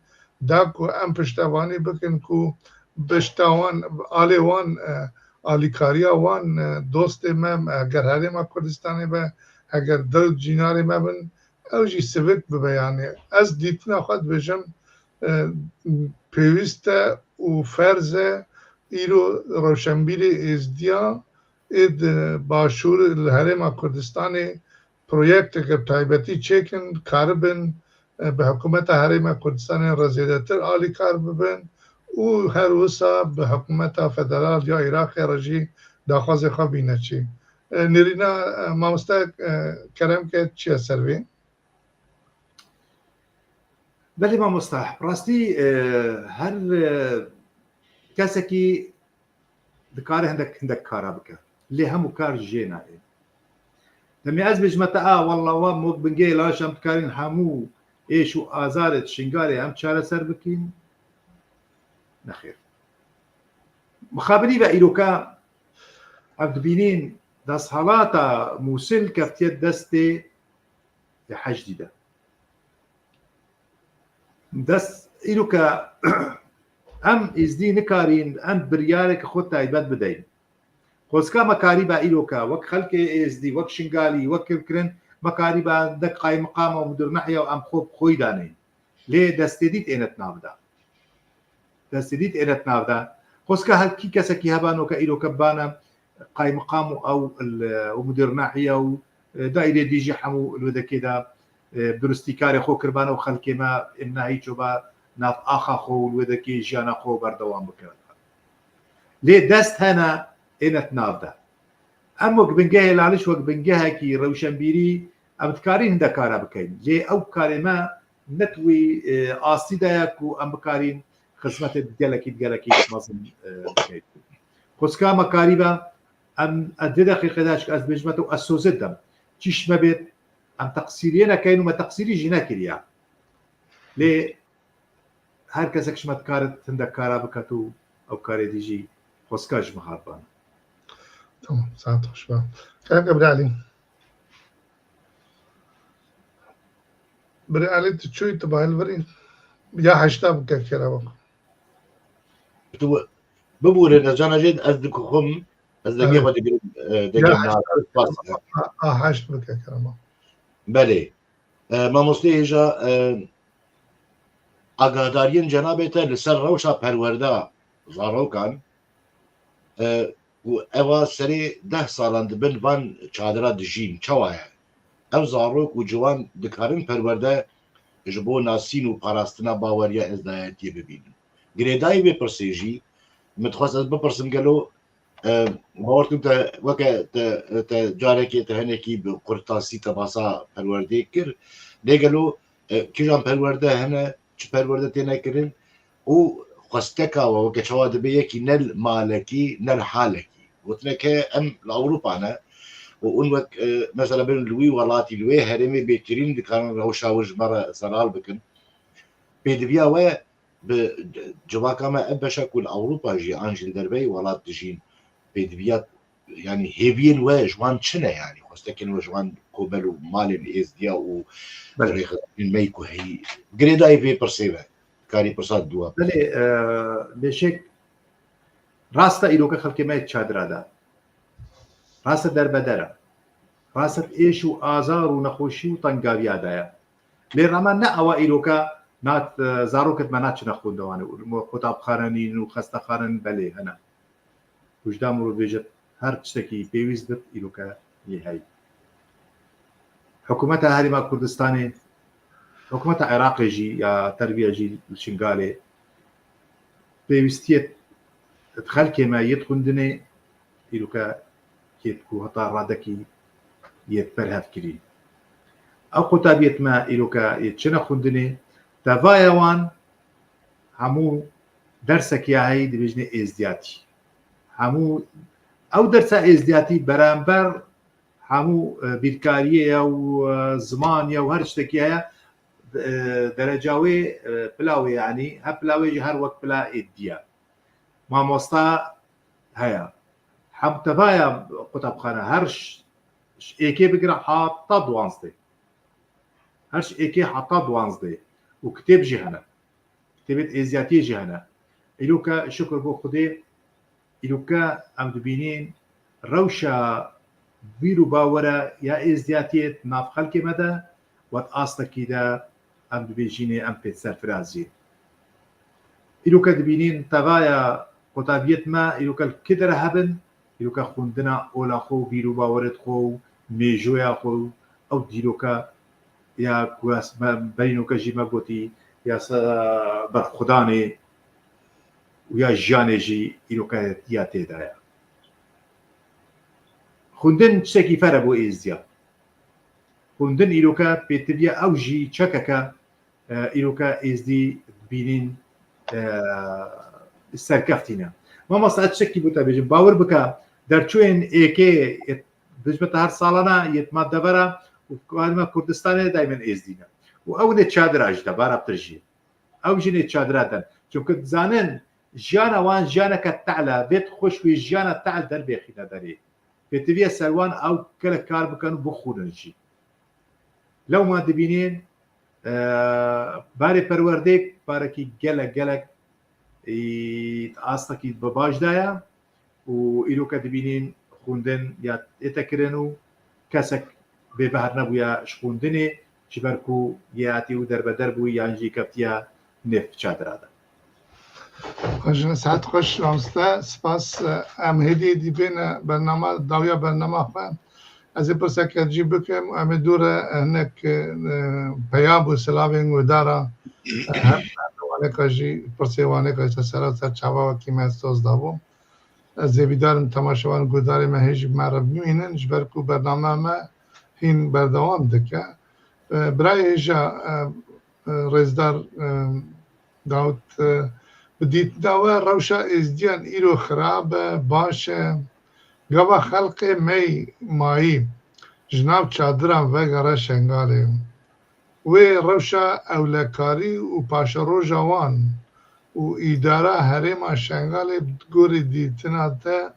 da ku em piştevanî bikin ku pişta wan, alê wan, e, alîkariya wan, e, dostê me, me, heger Herêma Kurdistanê be, heger dew cînarê me bin, ew jî sivik bibe. Yanî ez dîtina xwe dibêjim, e, pêwîst e û ferz e îro rewşenbîrê êzdiya ê di Başûr li Herêma Kurdistanê proyekteke taybetî çêkin, karibin, e, bi hikûmeta Herêma Kurdistanê re zêdetir alîkar bibin û her wisa bi hikûmeta federal ya Iraqê re jî daxwazê xwe bîne çî. E, nêrîna, e, mamoste, e, kerem ke çi ye ser vê? Belê mamoste, rastî, e, her, e, kesekî dikare hindek, hindek kara bike. Lê hemû kar jê nayê. Demê ez bêjime te, a, walla wa mok bingê laş em dikarîn hemû êş û azarê di Şingalê em çareser bikîn. Nexêr. Mixabirî ve îroka ev dibînîn desthalata Mûsil keftiye destê ê Hecdî de. Dest îro ke em êzdî nikarîn em biryareke xwe taybet bideyn. Xwezka me karîbe îro ke wek xelkê êzdî, wek Şingalî, wek kirkirin, Me karîba dek qaymiqama û mudir nehiya û em xwe bi xwî danê. Lê destê dît ênet nav de. Destê dît ênet nav de. Xwezka her kî kesekî hebano ke îro ke bane qaymiqam û ew il, û mudir nehiya û, e, daîrê dî jî hemû li wê dekê de, e, durustî karê xwe kirbane û xelkê me ên nehî çoba nav axa xwe û li wê dekê jiyana xwe berdewam bikin. Lê dest hene ênet nav de. Em wek bingehê Laliş, wek bingehekî rewşenbîrî, em dikarin hinde kara bikeyn. Lê ew karê me ne di wî, e, astî de ye ku em bikarîn xizmetê gelekî, gelekî mezin, e, bikeyn. Xwezka me karîbe, em, ez vê deqîqê de çik ez dibêjim te û ez soze didim. Çi ji me bêt, em teqsîriyê nekeyn û me teqsîrî jî nekiriye. Lê her kesek ji me dikare hindek kara biket û ew karê dî jî xwezka ji me hat bana. Tamam, saet xweş be. Kaka Birê Elî. Birê Elî, tu çûyî, tu bahil virî. Ya heşta bike kere bak. Tu bibûre, ez cana jê ez dikuxim, ez dengê Evet. xwe digirim, e, dengê Ya me heşta. Spas. A, a, heşt bike kere bak. Belê. E, mamoste hêja, e, agahdariyên cenabê te li ser rewşa perwerda zarokan, e, û eva serê deh salan di bin van çadira dijîn, çawa ye? Ev zarok û ciwan dikarin perwerde ji bo nasîn û parastina baweriya êzdayetiyê bibînin? Girêdayî vê pirsê jî, min dixwest ez bipirsim, gelo E, bawer dikim te, weke te, te carekê te hinekî bi qurtasî te basa perwerdê kir. Lê gelo, e, kîjan perwerde hene, çi perwerde têne kirin û xwesteka we weke çawa dibe yekî ne li malekî, ne li halekî. Gotine ke em li Ewropa ne û hûn wek, e, mesela bin li wî welatî, li wê herêmê bêtirîn dikarin rewşa wir ji me re zelal bikin. Pêdiviya we bi civaka me ev beşa ku li Ewropa jî an jî li derveyî welat dijîn, pêdiviya, yanî hêviyên we ji wan çi ne, yanî xwestekên we ji wan komel û malên êzdiya û Belê. Rêxistinên me yî ku heyî girêdayî vê pirsê ve dikarî pirsa dû. Belê, e, Beşêk, rast e, îroke xelkê me yê çadira de. Rast e, derbeder e. Rast e, êş û azar û nexweşî û tengaviya de ye. Lê rema ne ewa îroka nat, e, zarokêt me naçine xwendewane û qutabxane nîn û xestexane nîn, belê hene. Wijda mirov bêje her tiştekî pêwîst bit îroke yê hey. Hikûmeta Herêma Kurdistanê, hikûmeta Iraqê jî ya terbiya jî li Şingalê pêwîstiyê xelkê me yê xwendinê îroke yê ku heta radekî yê berhev kirî. Ew qutabiyêt me îroke yê çine xwendinê, tevaya wan hemû dersekî ya heyî dibêjinê êzdiyatî. Hemû ew dersa êzdiyatî beramber hemû, e, bîrkariyê ye û, e, ziman ye û her tiştekî heye, e, dereca wê, e, pila wê, yanî her pila wê jî her wek pila êdî ye. Mamosta heye. Hem tevaya qutabxane her ş-, ş-, êkê bigire heta duwazdeh. Her ş-, êkê heta duwazdeh. Û kitêb jî hene. Kitêbêt êziyatiyê jî hene. Îroke şukur bo Xwedê, îroke em dibînîn rewşa bîr û bawere ya êzdiyatiyê di nav xelkê me de, wet astekî de em dibêjînê em pê serfiraz yîn. Îroke dibînîn tevaya qutabiyêt me, îroke li kê dere hebin, îroke xwendina ola xwe û bîr û bawerêt xwe û mêjoya xwe û ew dîroka ya ku ez me berînoke jî me gotî, ya se-, berxwedanê û ya jiyanê jî îroke ya tê de ye. Xwendin tiştekî fer e bo êzdiya. Xwendin îroke pêtiviya ew jî çekeke, e, îroke êzdî dibînin, e, serkeftî ne. Mamosta, ez tiştekî bo te bêjim. Bawer bike, derçûyên êkê, yê dijmin te her salana, yê ma devera û karî me Kurdistanê daymen êzdî ne. Û ew nê çadira jî de, bara pir jî. Ew jî nê çadira den. Çunke dizanin, jiyana wan jiyaneke tehl e, bêt xweş wê jiyana tehl derbêxîne derê. Pêtiviye ser wan ew gelek kar bikin û bixwînin jî. Lewma dibînên, e, barê perwerdê barekî gelek, gelek, e, astekî bi baş de ye û îroke dibînên xwendin ya tête kirin û kesek bêbehr nebûye ji xwendinê, ji ber ku yê hatî û derbeder bûyî yan jî keftiye nêv çadira de. Xweş, saet xweş, mamoste. Spas. Em hêdî hêdî bêne bernama, dawiya bernama xwe. Ez ê pirseke cî bikim, em ê dû re hinek, e, peyam û silavên guhdara, e, her waneka jî pirsê waneka jî te sera ser çava wekî me soz dabû. Ez ê hêvîdar im temaşevan guhdarê me hê jî bi me re bimînin, ji ber ku bername me hîn berdewam dike. E, birayê hêja, e, e, rêzdar, e, Dawid, e, bi dîtina we rewşa êzdiyan îro xirab e, baş e? Gava xelkê mey mayî ji nav çadiran vegere Şengalê. Wê rewşa ewlekarî û paşeroja wan û îdara herêma Şengalê bi gorî dîtina te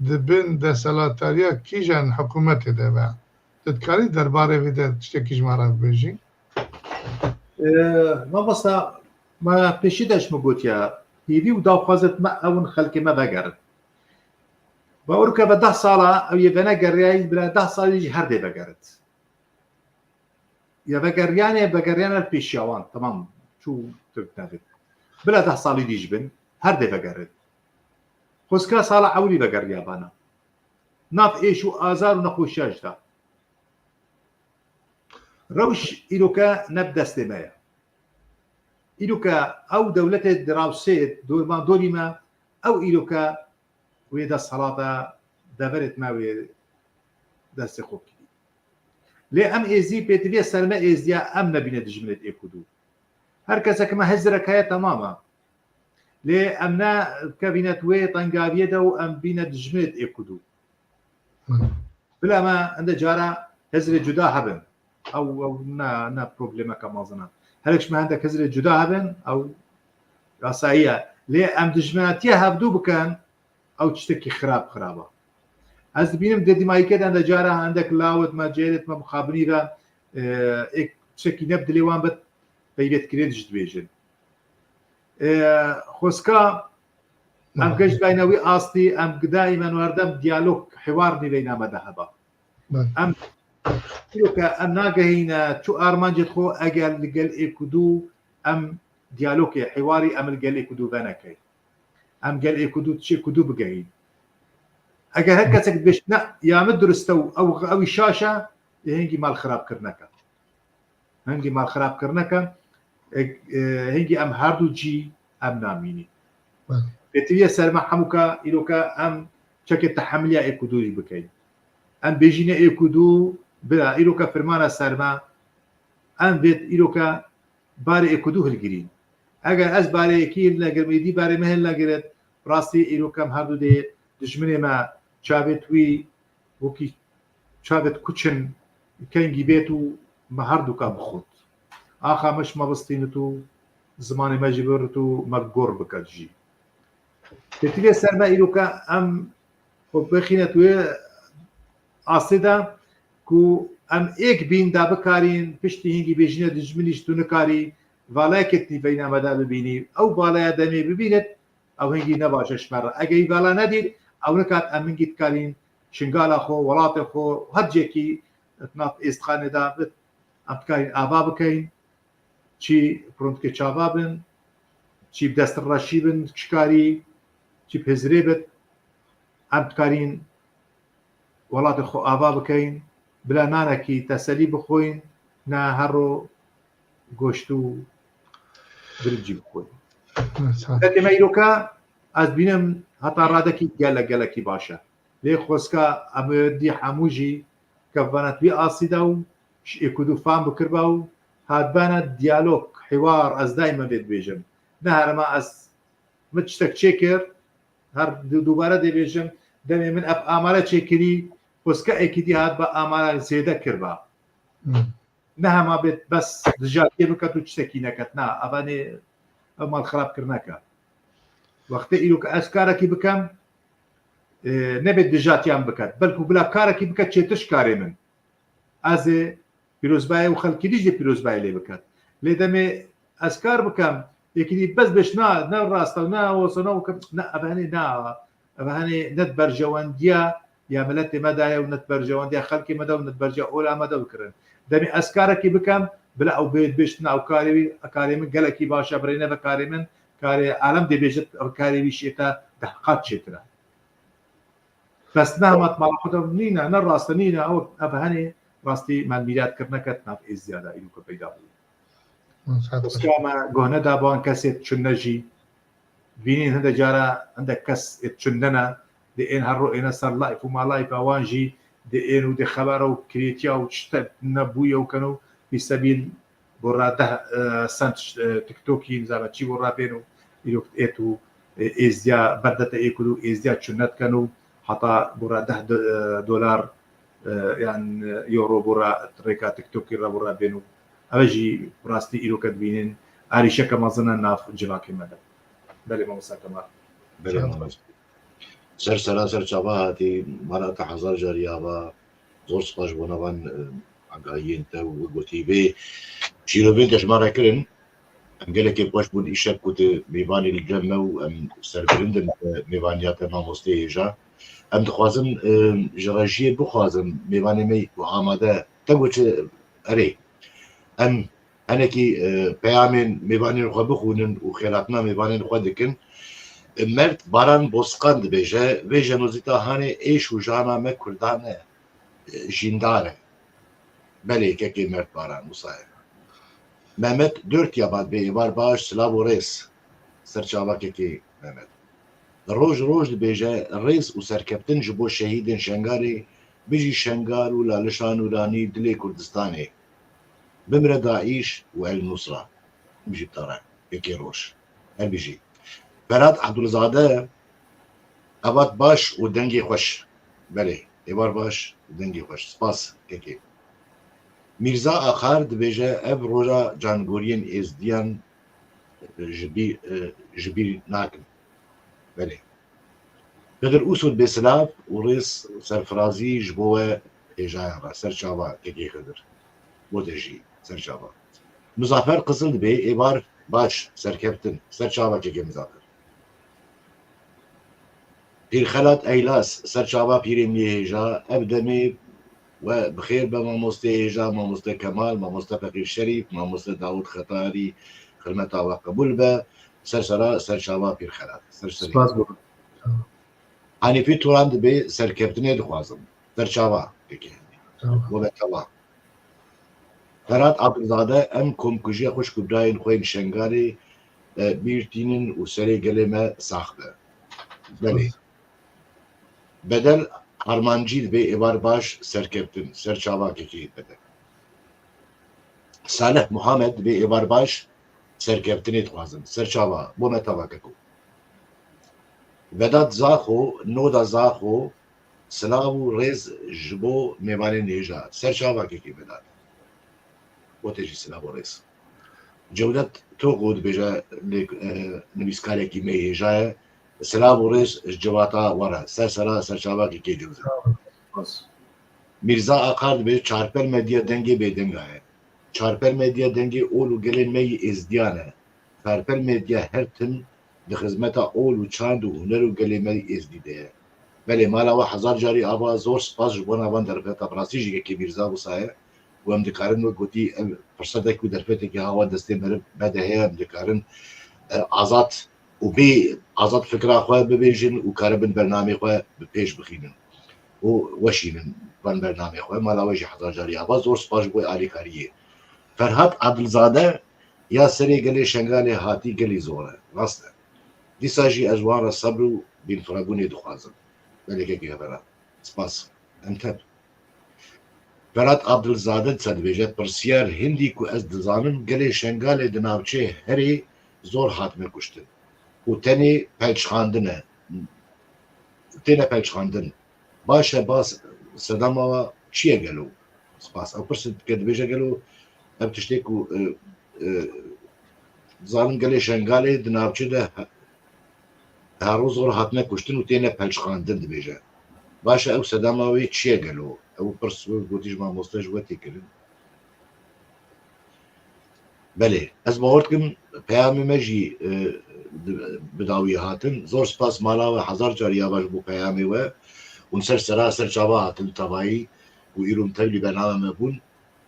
di bin desthilatdariya kîjan hikûmetê de be? Tu dikarî derbarê vê de tiştekî ji me re bibêjî? E, Mamosta, me pêşî de ji min gotiye, hêvî û daxwazet me ew in xelkê me vegerin. Bawer ke ve deh sala ew yê venegeriyayî, bila deh salî jî her dê vegerit. Ya vegeriyanê, vegeriyane li pêşiya wan, temam, çû Tirk nevê. Bila deh salî dî ji bin, her dê vegerit. Xwezka sala ewilî vegeriya bana. Nav êş û azar û nexweşiya ji da. Rewş îroke ne bi destê me ye. Îroke ew dewletê dirawsê dorman dorî me, ew îroke wê desthelata deverêt me wê destê xwe kirî. Lê em êzî pêtiviyê ser me êzdiya em nebîne dijminêt êk û dû. Her kesek me hizrek heye temam e. Lê em ne kevînet wê tengaviyê de û em bîne dijminêt êk û dû. Bila me hinde cara hizrê cuda hebin. Ew, ew ne, ne problemeke mezin e. Herek ji me hindek hizrê cuda hebin, ew yasayî ye. Lê em dijminatiye hevdû bikin, ew tiştekî xirab, xirab e. Ez dibînim di dîmayîkê de hinde cara hindek lawit me, cêrêt me mixabinî ve, e, êk tiştekî ne bi dilê wan bit, peyvêtkirê dij dibêjin. E, xwezka em geş dayne wî astî, em daîmen û herdem diyalog, hiwar nîveyna me de heba. Em çîroke em nagehîne çu armancêt xwe eger li gel êk û dû em diyalogê, hiwarî em li gel êk û dû venekey. Em gel êk û dû çi êk û dû bigehîn. Eger her kesek dibêjt, ne, ya min durist e û ew, ew şaş e, ê hingî mal xirab kirneke. Hingî mal xirab kirneke, e, e, hingî em her du cî em namînî. Pêtiviye ser me hemûka îroka em çekê tehemiliya êk û dû jî bikeyn. Em bêjîne êk û dû, bila îroka firmana ser me, em vê îroka barê êk û dû hilgirîn. Eger ez barê êkî hilnegirim, êdî barê me hilnegirit, rastî îroka em her du dê dijminê me çavêt wî wekî çavêt kuçin kengî bêt û me her duka bixwit. Axa me ji me bistînit û zimanê me jî birit û me gor biket jî. Pêtivê ser me îroka em xwe bixînet wê astê de ku em êk bîn de bikarîn, piştî hingî bêjîne dijminî ji tu nikarî valayekê di nîveyna me de bibînî. Ew valaya demê bibînit, ew hingî ne baş e ji me re. Eger îvala nedît, ew nikat em hingî dikarîn Şingala xwe, welatê xwe, her ciyekî di nav êstixanê de bit, em dikarîn ava bikeyn, çî pirûndikê çava bin, çî bi destreşî bin, çikarî, çî bi hizrê bit, em dikarîn welatê xwe ava bikeyn, bila nanekî teselî bixwin, ne her ro goşt û birincî bixwin. Xelkê me îroka ez bînim heta radekî gelek gelekî baş e. Lê xwezka em ê dî hemû jî kevbana di wî asî de û ji êk û dû fam bikirba û hatbana diyalog, hiwar, ez daîmen vê dibêjim. Ne herima ez min tiştek çêkir, her du-, dubare dê bêjim, demê min ev amare çêkirî, xwezka êkî dî hat ba amare zêde kirba. Hmm. Ne hema bêt bes dijatiyê biket û tiştekî neket. Na, ev anê, ev mal xirab kir neke. Wextê îro ke ez karekî bikem, e, nebê dijatiyan biket. Belkû bila karekî biket çêtir ji karê min. Ez ê pîrozbayê û xelkî dî jî pîrozbayê lê biket. Lê demê ez kar bikem, yekî dî bes bêş na, ne rast e, ne wisa, ne wisa, ne, ev henê na, ev henê ne di berjewendiya ya miletê me de ye û ne di berjewendiya xelkê me de û ne di berjeya ola me de bikirin. Demê ez karekî bikem, bila ew bê biştina ew karê wî, karê min gelekî baş e, birêne ve karê min, karê alem dê bêjit, karê wî şête deh qat çêtir e. Bes ne hema di mala xwe de nîne, ne rast e, nîne, ew, ev henê rastî me mîrat kir neket nav êzdiya de îro ku peyda bûye. Pirsgirêka me guh neda bi wan kesê çûne jî. Dibînin hindek cara hindek kes ê çûne ne, dê ên her ro êne ser live û ma live wan jî dê ên û dê xebera û kirêtiya û tişte nebûye û ken û fîsebîl bo ra deh, e, sent, e, TikTokî, nizana çi bo ra bên û îro êt û, e, êzdiya berdete ê kul û êzdiya çûne diken û heta bo ra deh do-, e, dolar, e, yan, e, euro bo ra rêka TikTokî re bo ra bên û ev jî rastî îro ke dibînin arîşeke mezin e nav civakê me de. Belê mamosta Kemal. Belê mamosta. Ser sera ser çava hatî, mala te hezar carî ava. Zor spas ji bona van, e, agahiyên te û gotî vê şîrovên te ji me re kirin. Em gelekê xweş bûn îşev ku tu mêvanî li cem me û em serbilind in, e, mêvaniya te mamosteyê hêja. Em dixwazin, e, ji rejiyê bixwazin mêvanê me ku amade te got çi erê. Em henekî, e, peyamên mêvanên xwe bixwînin û xêlatina mêvanên xwe dikin. E, Mert Baran Boskan dibêje, vê jenozîta hanê êş û jana me Kurdan e, e, jîndar e. Belê kekê Mert Baran wisa ye. Mehmet Dört Yabat bê êvar baş, silav û rêz. Serçava kekê Mehmet. Roj Roj dibêje, rêz û serkeftin ji bo şehîdên Şengalê, bijî Şengal û Lalişan û Lanî dilê Kurdistanê. Bimre Daîş û El Nusra. Bijî tare, kekê Roj. Her bijî. Ferhat Abdulzade, evat baş û dengê xweş. Belê, êvar baş û dengê xweş. Spas, kekê. Mîrza Axar dibêje, ev roja cangoriyên êzdiyan ji bî-, e, ji bîr nakim. Belê. Xidir Usur bê silav û rêz serfirazî ji bo we hêjayan re. Ser çava kekê Xidir. Bo te jî ser çava. Muzafer Qizil dibê êvar baş serkeftin. Ser çava kekê Muzafer. Pîr Xelat Eylas, ser çava pîrê min yê hêja, ev demê we bi xêr be mamoste hêja, mamoste Kemal, mamoste Feqîr Şerîf, mamoste Dawud Xetarî, xirmeta we qebûl be, ser sera, ser çava Pîr Xelat, ser serê. Spas bo. Hanîfî Turan dibê serkeftinê dixwazim, ser çava pêkê. Çava. Bo ve teva. Ferhat Abdulzade, em komkujiya xwişk û birayên xwe yên Şengalê, e, bîr tînin û serê gelê me sax be. Belê. Bedel Armancî dibê êvar baş serkeftin. Ser çava kekê Bedel. Salih Muhammed dibê êvar baş serkeftinê dixwazim. Ser çava, bo me teva keko. Vedat Zaxo, Noda Zaxo, silav û rêz ji bo mêvanên hêja. Ser çava kekê Vedat. Bo te jî silav û rêz. Cewdet Togo dibêje lê, e, nivîskarekî me hêja ye. Silav û rêz ji civata we re. Ser sera, ser çava kekê Cewdet. Spas. Mîrza Akar dibêje, Çarpel Medya dengê bêdenga ye. Çarpel Medya dengê ol û gelê me yê êzdiyan e. Çarpel Medya her tim di xizmeta ol û çand û huner û gelê me yê êzdî de ye. Belê, mala we hezar carî ava, zor spas ji bona van derfeta, bi rastî jî yekê Mîrza wisa ye û em dikarin, wek gotî, ev firsetek û derfetekî hawa destê meriv me de heye, em dikarin, e, azad û bê azad fikra xwe bibêjin û karibin bernamê xwe bi pêş bixînin û weşînin van bernamê xwe. Mala we jî hezar carî ava, zor spas ji bo alîkariyê. Ferhat Adilzade, ya serê gelê Şengalê hatî gelî zor e. Rast e. Dîsa jî ez wan re sebr û bînfirebûnê dixwazim. Belê kekê Ferhat. Spas. Enteb. Ferhat Abdilzade dise dibêje, pirsiyar hindî ku ez dizanim, gelê Şengalê di navçeyê herê zor hatine kuştin û tenê pelçxandin e. Têne pelçxandin. Baş e, bas sedema wa çi ye gelo? Spas. Ew pirs dike, dibêje gelo ev tiştê ku, e, e, dizanim gelê Şengalê di navçê de he-, her roj zor hatine kuştin û têne pelçxandin, dibêje. Baş e, ew sedema wê çi ye gelo? Ew pirs wê gotî ji mamoste ji we tê kirin. Belê, ez bawer dikim peyamê me jî, e, di-, bi dawî hatin. Zor spas mala we, hezar carî ya baş bû peyamê we. Hûn ser sera ser çava hatin tevayî û îro tevlî bername me bûn.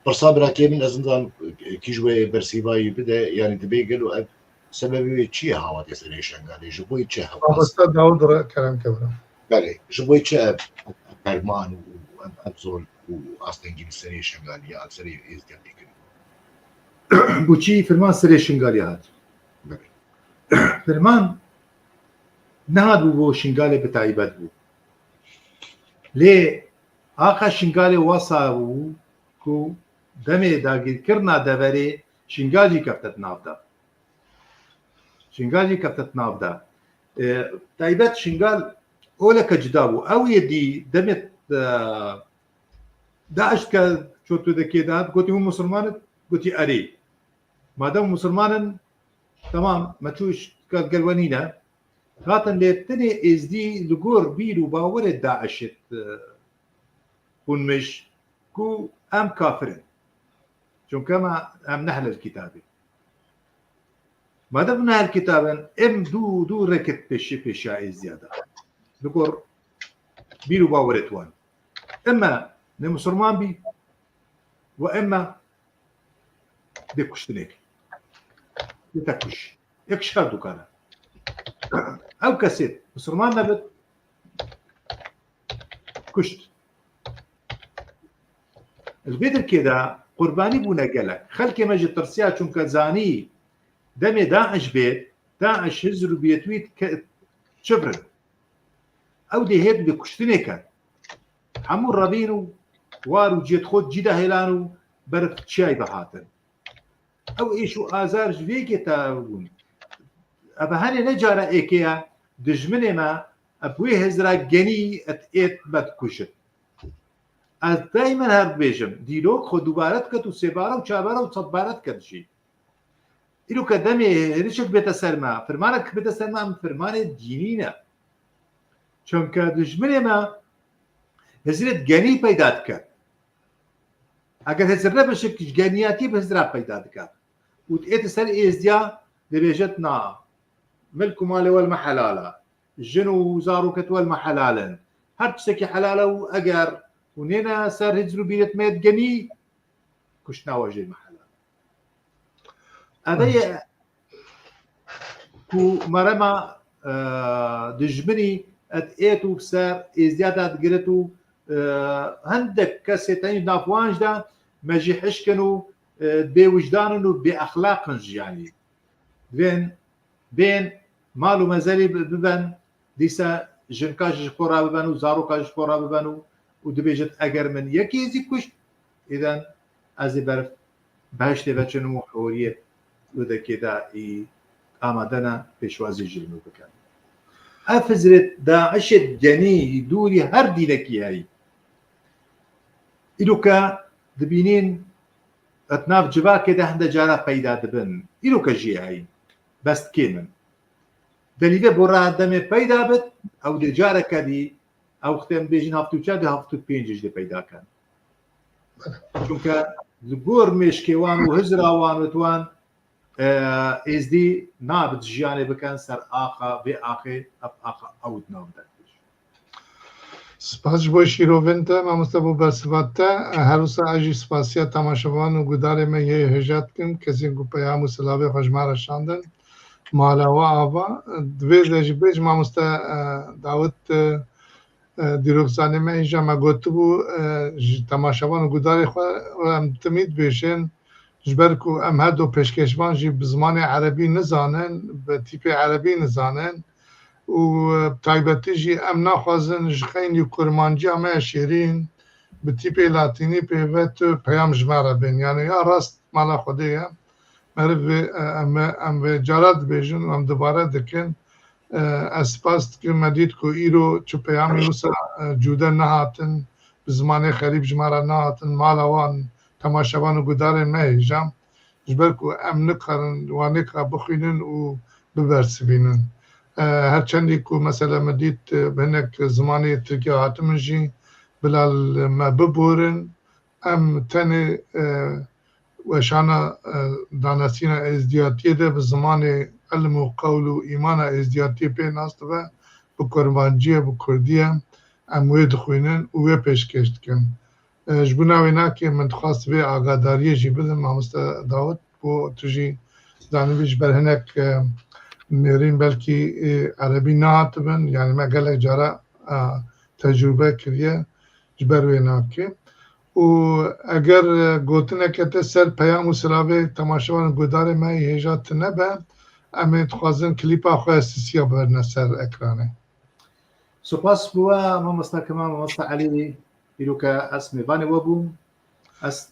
Pirsa birakê min, ez nizanim kî ji wê bersîvayî bide, yanî dibê gelo ev sebebê wê çi ye hawatê serê Şengalê? Ji bo çi hewa? Mamoste Dawud re kerem kevra. Belê, ji bo çi ev, ev perman û ev, ev zor û astengî li serê Şengalê ya, li serê Êzdiyan tê kirin? Bo çi firman serê Şingalê hat? Belê. Firman nehat bû bo Şingalê bi taybet bû. Lê axa Şingalê wasa bû ku demê dagirkirina deverê Şingal jî keftet nav de. Şingal jî keftet nav de. E, taybet Şingal oleke cida bû. Ew yê dî demê, e, DAIŞ ke çotûdekê de gotî hûn musulman in? Gotî erê. Madem musulman in, temam, me çû iş gel, gel we nîne. Hatin lê tenê êzdî li gor bîr û bawerê DAIŞ it, e, xunmiş ku em kafir in. Çunke me, em nehlel kitabê. Madem nehlel kitabin, em dû, dû reket pêşî pêşiya êzdiya de. Li gor bîr û bawerê wan. Ema ne musulman bî, we ema dê kuştinê kir. Dê te kuş. Yek şer dukane. Ew kesê musulman nebit, kuşt. Li vê dirkê de qurbanî bûne gelek. Xelkê me ji tirsiya çunke zanî demê DAIŞ bê, DAIŞ hizr û bêtwît ke-, çivrin. Ew dê hêt bi kuştinê ken. Hemû revîn û war û cêt xwe cî de hêlan û ber çiyayê ve hatin. Ew êş û azar ji vê yekê tê bûn. Ev hene ne cara êkê ye, dijminê me, ev wê hizra genî et êt me dikujin. Ez daymen her dibêjim, dîrok xwe dubare diket û sêbare û çarbare û sedbare diket jî. Îro ke demê hêrişek bête ser me, firmanek bête ser me, em firmanê dînî ne. Çunke dijminê me hizrê genî peyda dike. Eger hizir nebe şik ji geniyatî bi hizra peyda dike. Û êt ser êzdiya dibêjit na, milk û malê wel me helal e. Jin û zarokê wel me helal in. Her tiştekî helal e û eger hûn nêne ser hizr û bîret me yê genî, kuştina we jê me helal e. Ev e ku merema, e, dijminî et êt û ser êzdiya de digirit û, e, hindek kesê tenî nav wan jî de me jî hişkin û, e, bêwijdan in û bêexlaq in jî, yanî. Divên bên mal û mezelî bi-, biben, dîsa jinka jî ji xwe re biben û zaroka jî ji xwe re biben û, û dibêjit, eger min yekê zî kuşt, îden ez ê ber behiştê veçinim û hûriyê wê dekê de î amade ne pêşwazî ji min bikin. Ev hizrê DAIŞê genî dûrî her dînekî heyî. Îro ke dibînîn et nav civakê de hinde cara peyda dibin. Îro ke jî heyî. Bes dikê min. Delîve bo ra demê peyda bit, ew dê careke dî, ew wextê em bêjin heft û çar dê heft û pênc jî dê peyda ken. Çunke li gor mêşkê wan û hizra wan û wan, e, êzdî nabit jiyanê bikin ser axa, vê axê, ev axa ew di nav de. Spas ji bo şîrovên te, mamoste, bo bersiva te. Her wisa ez jî spasiya temaşevan û gudarê me yê hêja dikim, kesên ku peyam û silavê xwe ji me re şandin. Mala we ava. Divê de jî bêjim, mamoste, e, Dawid, e, e, dîrokzanê me hêja me gotibû, e, ji temaşevan û gudarê xwe re em timî dibêjin, ji ber ku em her du pêşkêşvan jî bi zimanê erebî nizanin, bi tîpê erebî nizanin û, e, bi taybetî jî em naxwazin ji xeynî kurmanciya me ya şêrîn bi tîpê latînî pê ve tu peyam ji me re bên. Yanî ya rast mala Xwedê ye. Meriv vê, e, em, em vê cara dibêjin û em dubare dikin. E, ez spas dikim, me dît ku îro çi peyamê wisa, e, cûde nehatin, bi zimanê xerîb ji me re nehatin, mala wan temaşevan û gudarên me hêja, ji ber ku em nikarin wanêka bixwînin û bibersivînin. E, her çendî ku mesela me dît, e, bi hinek zimanê tirkî hatimin jî, bila li me biborin, em tenê, e, weşana, e, danasîna êzdiyatiyê de bi zimanê ilm û qewl û îmana êzdiyatiyê pê nas dibe, bi kurmanciyê, bi kurdiyê. em wê dixwînin û wê pêşkêş dikin. E, ji bona wê nakê min dixwast vê agadariyê jî bidim, mamoste Dawid, bo tu jî zanibî ji ber hinek, e, nêrîn belkî, e, erebî nehatibin, yanî me gelek cara, e, tecrûbe kiriye, ji ber wê nakê. Û eger, e, gotineke te ser peyam û silavê temaşevan û guhdarê me yê hêja tune be, em ê dixwazin klîpa xwe sisiya biberine ser ekranê. Spas bo we, mamosta Kemal, mamosta Elî, îro ke ez mêvanê we bûm. Ez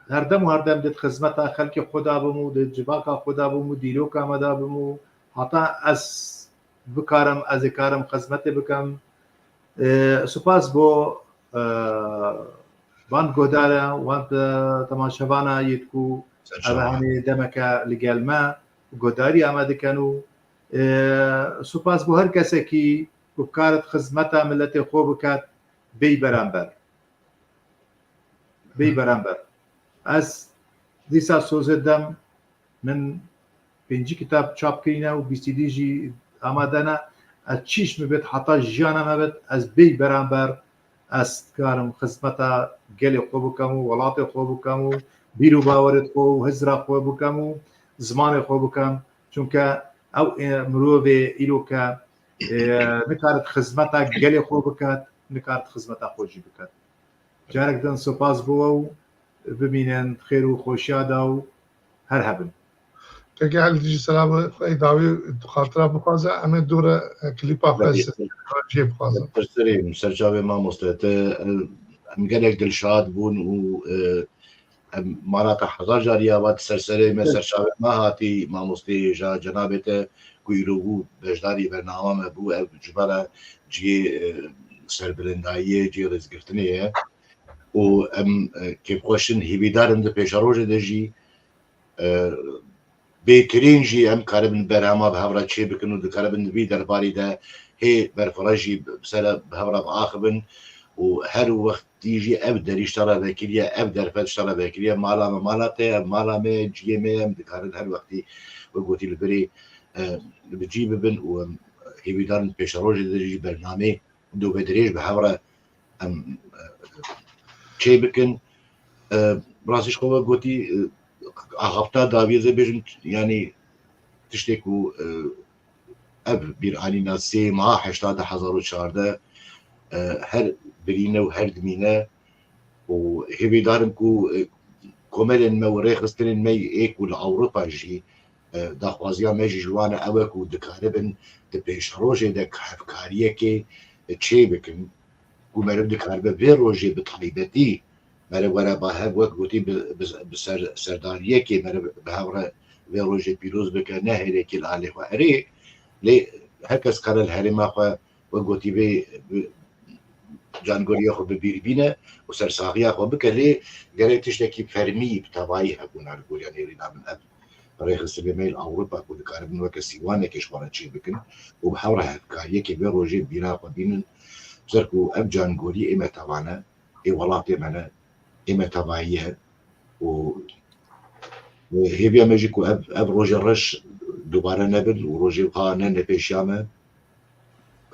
her dem û her dem di xizmeta xelkê xwe de bim û di civaka xwe de bim û dîroka me de bim û heta ez bikarim, ez ê karim xizmetê bikim. E, spas bo, e, van guhdara, van, e, temaşevana yê ku Ser ev çavan. Hanê demeke li gel me guhdariya me dikin û, e, spas bo her kesekî ku karet xizmeta miletê xwe biket, bêy beramber. Bêy beramber. Ez dîsa sozê dem min pêncî kitab çap kirîne û bîstî dî jî amade ne. Ez çîş min bêt heta jiyana me bêt, ez bêy beramber, ez karim xizmeta gelê xwe bikim û welatê xwe bikim û bîr û bawerê xwe û hizra xwe bikim û zimanê xwe bikim. Çunke ew, e, mirovê îro ke, e, nikarit xizmeta gelê xwe biket, nikarit xizmeta xwe jî biket. Carek din spas bo we û bimînin xêr û xweşiya de û her hebin. Kekê Elî, tu jî selamê xwe ê dawî xatira bixwaze, em ê dû re, e, klîpa xwe Belê. Ser-, jê bixwazin. Ser serê min, ser çavê mamoste te, e, em gelek dilşad bûn û, e, em mala te hezar carî ava di ser serê me, ser çavê me hatî, mamostê hêja cenabê te ku îro bû beşdarî bernama me bû, ev ji me re cihê, e, serbilindayiyê, cihê rêzgirtinê ye. Û em, e, kêfxweş in, hêvîdar in di pêşerojê de jî, e, bêtirîn jî em karibin berhema bi hev re çêbikin û dikaribin di vî derbarî de hê berfireh jî bi ser bi hev re biaxivin û her wextî jî ev derî ji te re vekiriye, ev derfet ji te re vekiriye, mala me mala te ye, ev mala me ye, cihê me ye, em dikarin her wextî wek gotî li virê, e, bi cî bibin û em hêvîdar in pêşerojê de jî bernameyê dûvedirêj bi hev re em, e, çê bikin. E, rastî ji xwe we gotî, e, axafta dawiyê ez ê bêjim, yanî tiştê ku, e, ev bîranîna sê meha heşta du hezar û çardeh, e, her birîne û her dimîne û hêvîdar im ku, e, komelên me û rêxistinên me ê ku li Ewropa jî, e, daxwaziya me jî ji wan e, ew e ku dikaribin di pêşerojê de hevkariyekê, e, çê bikin, ku meriv dikaribe vê rojê bi taybetî meriv were ba hev, wek gotî, bi, bi, bi ser, serdariyekê meriv bi hev re vê rojê pîroz bike, ne hêlekê li alê xwe erê. Lê her kes kare li herêma xwe, wek gotî, vê, bi, cangoriya xwe bi bîr bîne û sersaxiya xwe bike, lê gerek tiştekî fermî bi tevayî hebûna li goriya nêrîna min ev rêxistinê me li Ewropa ku dikaribin weke sîwanekê ji xwe re çê bikin û bi hev re hevkariyekê vê rojê bîra xwe bînin. Ser ku ev cangorî ê me teva ne, ê welatê me ne, ê me tevayî ye û, e, hêviya me jî ku ev, ev rojê reş dubare nebin û rojê wiha nene pêşiya me.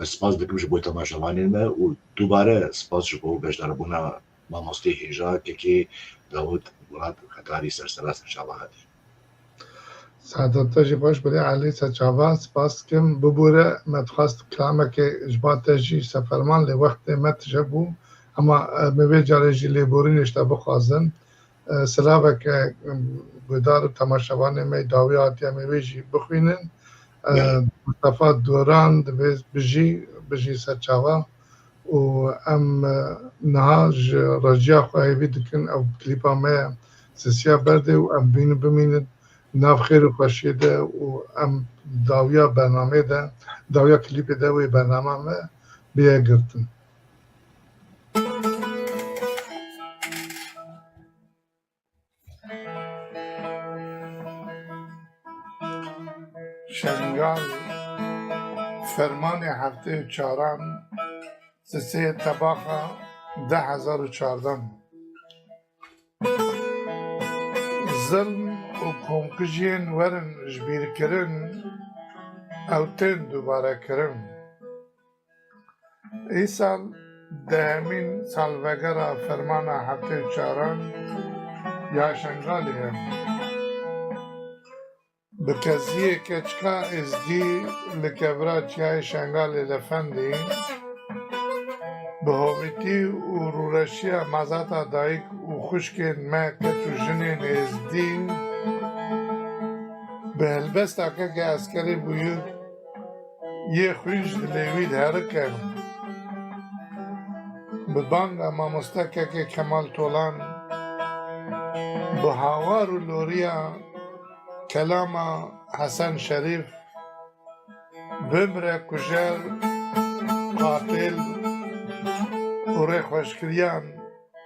Ez spas dikim ji bo temaşevanên me û dubare spas ji bo beşdarbûna mamostê hêja Kekê Dawid Murat Xetarî, ser sera ser çava hatî. Saeta te jî xweş, birê Elî, ser çava, spas dikim. Bibûre, me dixwest kilamekê ji ba te jî seferman, lê wextê me tije bû. Ema, e, me vê carê jî lêborînê ji te bixwazin. E, silaveke, em, guhdar û temaşevanê me yê dawî hatiye, em ê wê jî bixwînin. E, Belê. Mustafa Duran divê bijî, bijî ser çava. Û em, e, niha ji reciya xwe hêvî dikin ev klîpa me ye sisiya berdê û em bînin bimînin nav xêr û xweşiyê de û em dawiya bernameyê de, dawiya klîpê de wê bernama me bêye girtin. Şengal, fermanê heftê û çaran, sisê tebaxa du hezar û çardan. Zilm û komkujiyên werin ji bîr kirin, ew tên dubare kirin. Îsal dehemîn salvegera fermana heftê û çaran ya Şengalê ye. Bi keziyê keçika Êzdî li kevira Çiyayê Şengalê lefendî, bi hovîtî û rûreşiya mazata dayik û xwişkên me, keç û jinên Êzdî, bi helbesta kekê eskerî bûyî yê xwîn ji dilê wî diherike. Bi banga mamoste kekê Kemal Tolan, bi hawar û loriya kelama Hesen Şerîf, bimre kujer, qatil û rêxweşkiriyan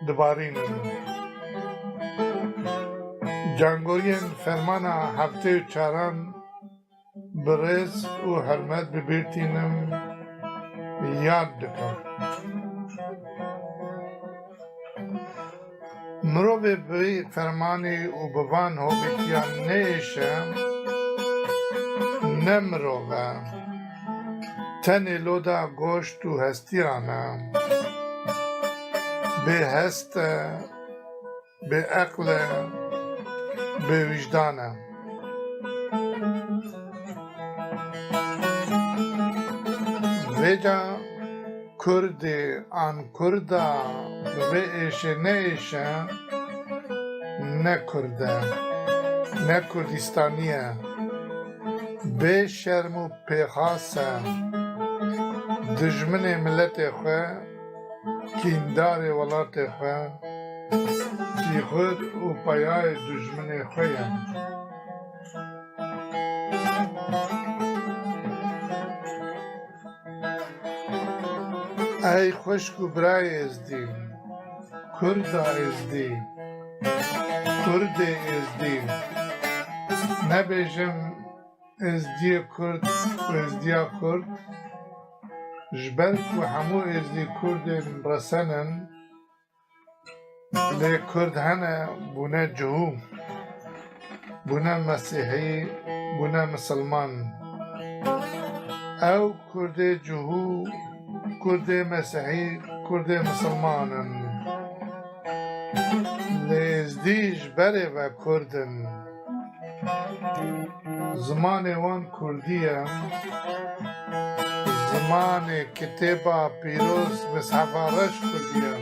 dibarînin. Cangoriyên fermana heftê û çaran bi rêz û hurmet bi bîr tînim, yad dikim. Mirovê bi fermanê û bi van hovîtiyan neêşe, ne mirov e, tenê loda goşt û hestiyan e. Bê hest e, bê eql e, bê wijdan e. Vêca Kurdê an Kurda bi vê êşê neêşe, ne Kurd e, ne Kurdistanî ye. Bê şerm û pêxas e. Dijminê miletê xwe, kîndarê welatê xwe, tîxur û peyayê dijminê xwe ye. Ey xwişk û birayê Êzdî, Kurda Êzdî, Kurdê Êzdî, nebêjim Êzdiyê Kurd û Êzdiya Kurd, ji ber ku hemû Êzdî Kurdên resen in, lê Kurd hene bûne cihû, bûne mesîhî, bûne misilman. Ew Kurdê cihû, Kurdê mesîhî, Kurdê misilman in. Lê Êzdî ji berê ve Kurd in. Zimanê wan Kurdî ye. Zimanê kitêba pîroz, Mishefa Reş Kurdî ye.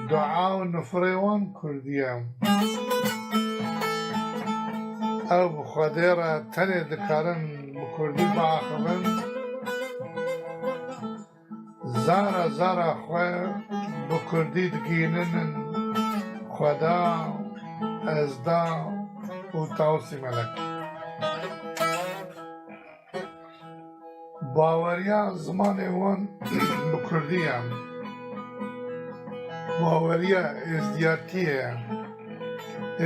Dua û nifirê wan Kurdî ye. Ew bi Xwedê re tenê dikarin bi Kurdî biaxivin. Zara zara xwe bi kurdî digihînin Xweda, Ezda û Tawsî Melek. Baweriya zimanê wan bi kurdî ye. Baweriya êzdiyatiyê ye.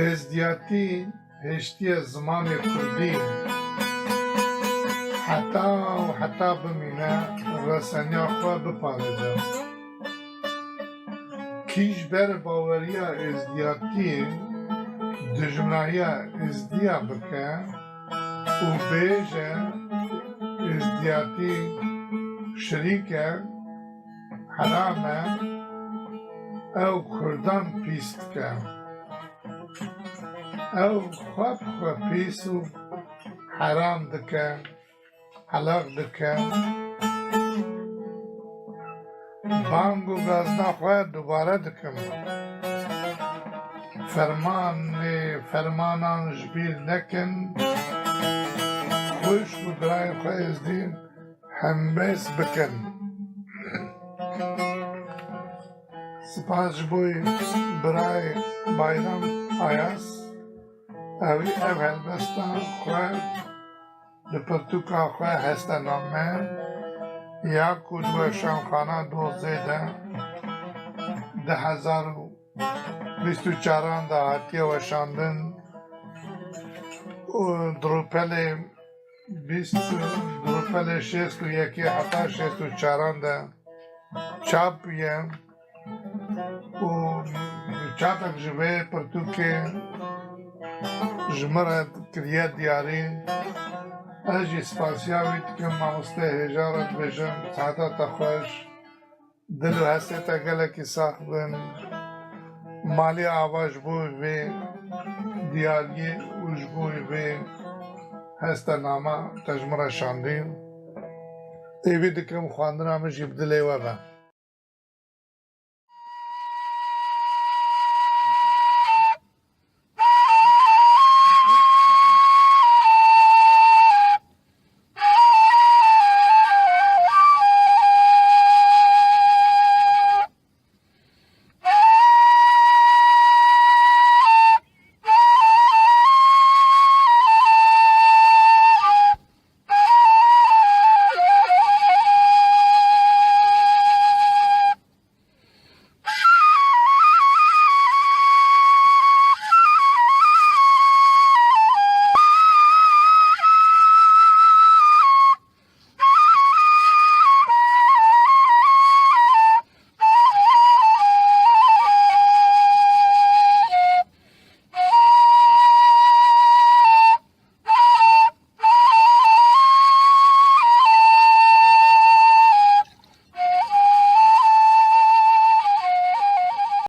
Êzdiyatî hêştiye zimanê kurdî heta û heta bimîne, reseniya xwe biparêze. Kî ji ber baweriya êzdiyatî dijminahiya êzdiya bike û bêje êzdiyatî şirîk e, heram e, ew kurdan pîs dike. Ew xwe bi xwe pîs û heram dike, helaq dike. Bang û gazna xwe dubare dikim. Fermanê fermanan ji bîr nekin. Xwişk û birayê xwe êzdî hembêz bikin. Spas ji bo birayê Bayram Ayaz, ewî ev helbesta xwe li pirtûka xwe Hestename ya ku di Weşanxana Dozê de di hezar û bîst û çaran de hatiye weşandin û di rûpelê bîst, di rûpelê şêst û yekê heta şêst û çaran de çap bûye û çapek ji vê pirtûkê ji min re kiriye diyarî. Ez jî spasiya wî dikim, mamoste hêja re dibêjim, saeta te xweş, dil û hestê te gelekî sax bin. Malê ava ji bo vê diyariyê û ji bo vê hestenama te ji min re şandî. Hêvî dikim xwendina min jî bi dilê we be.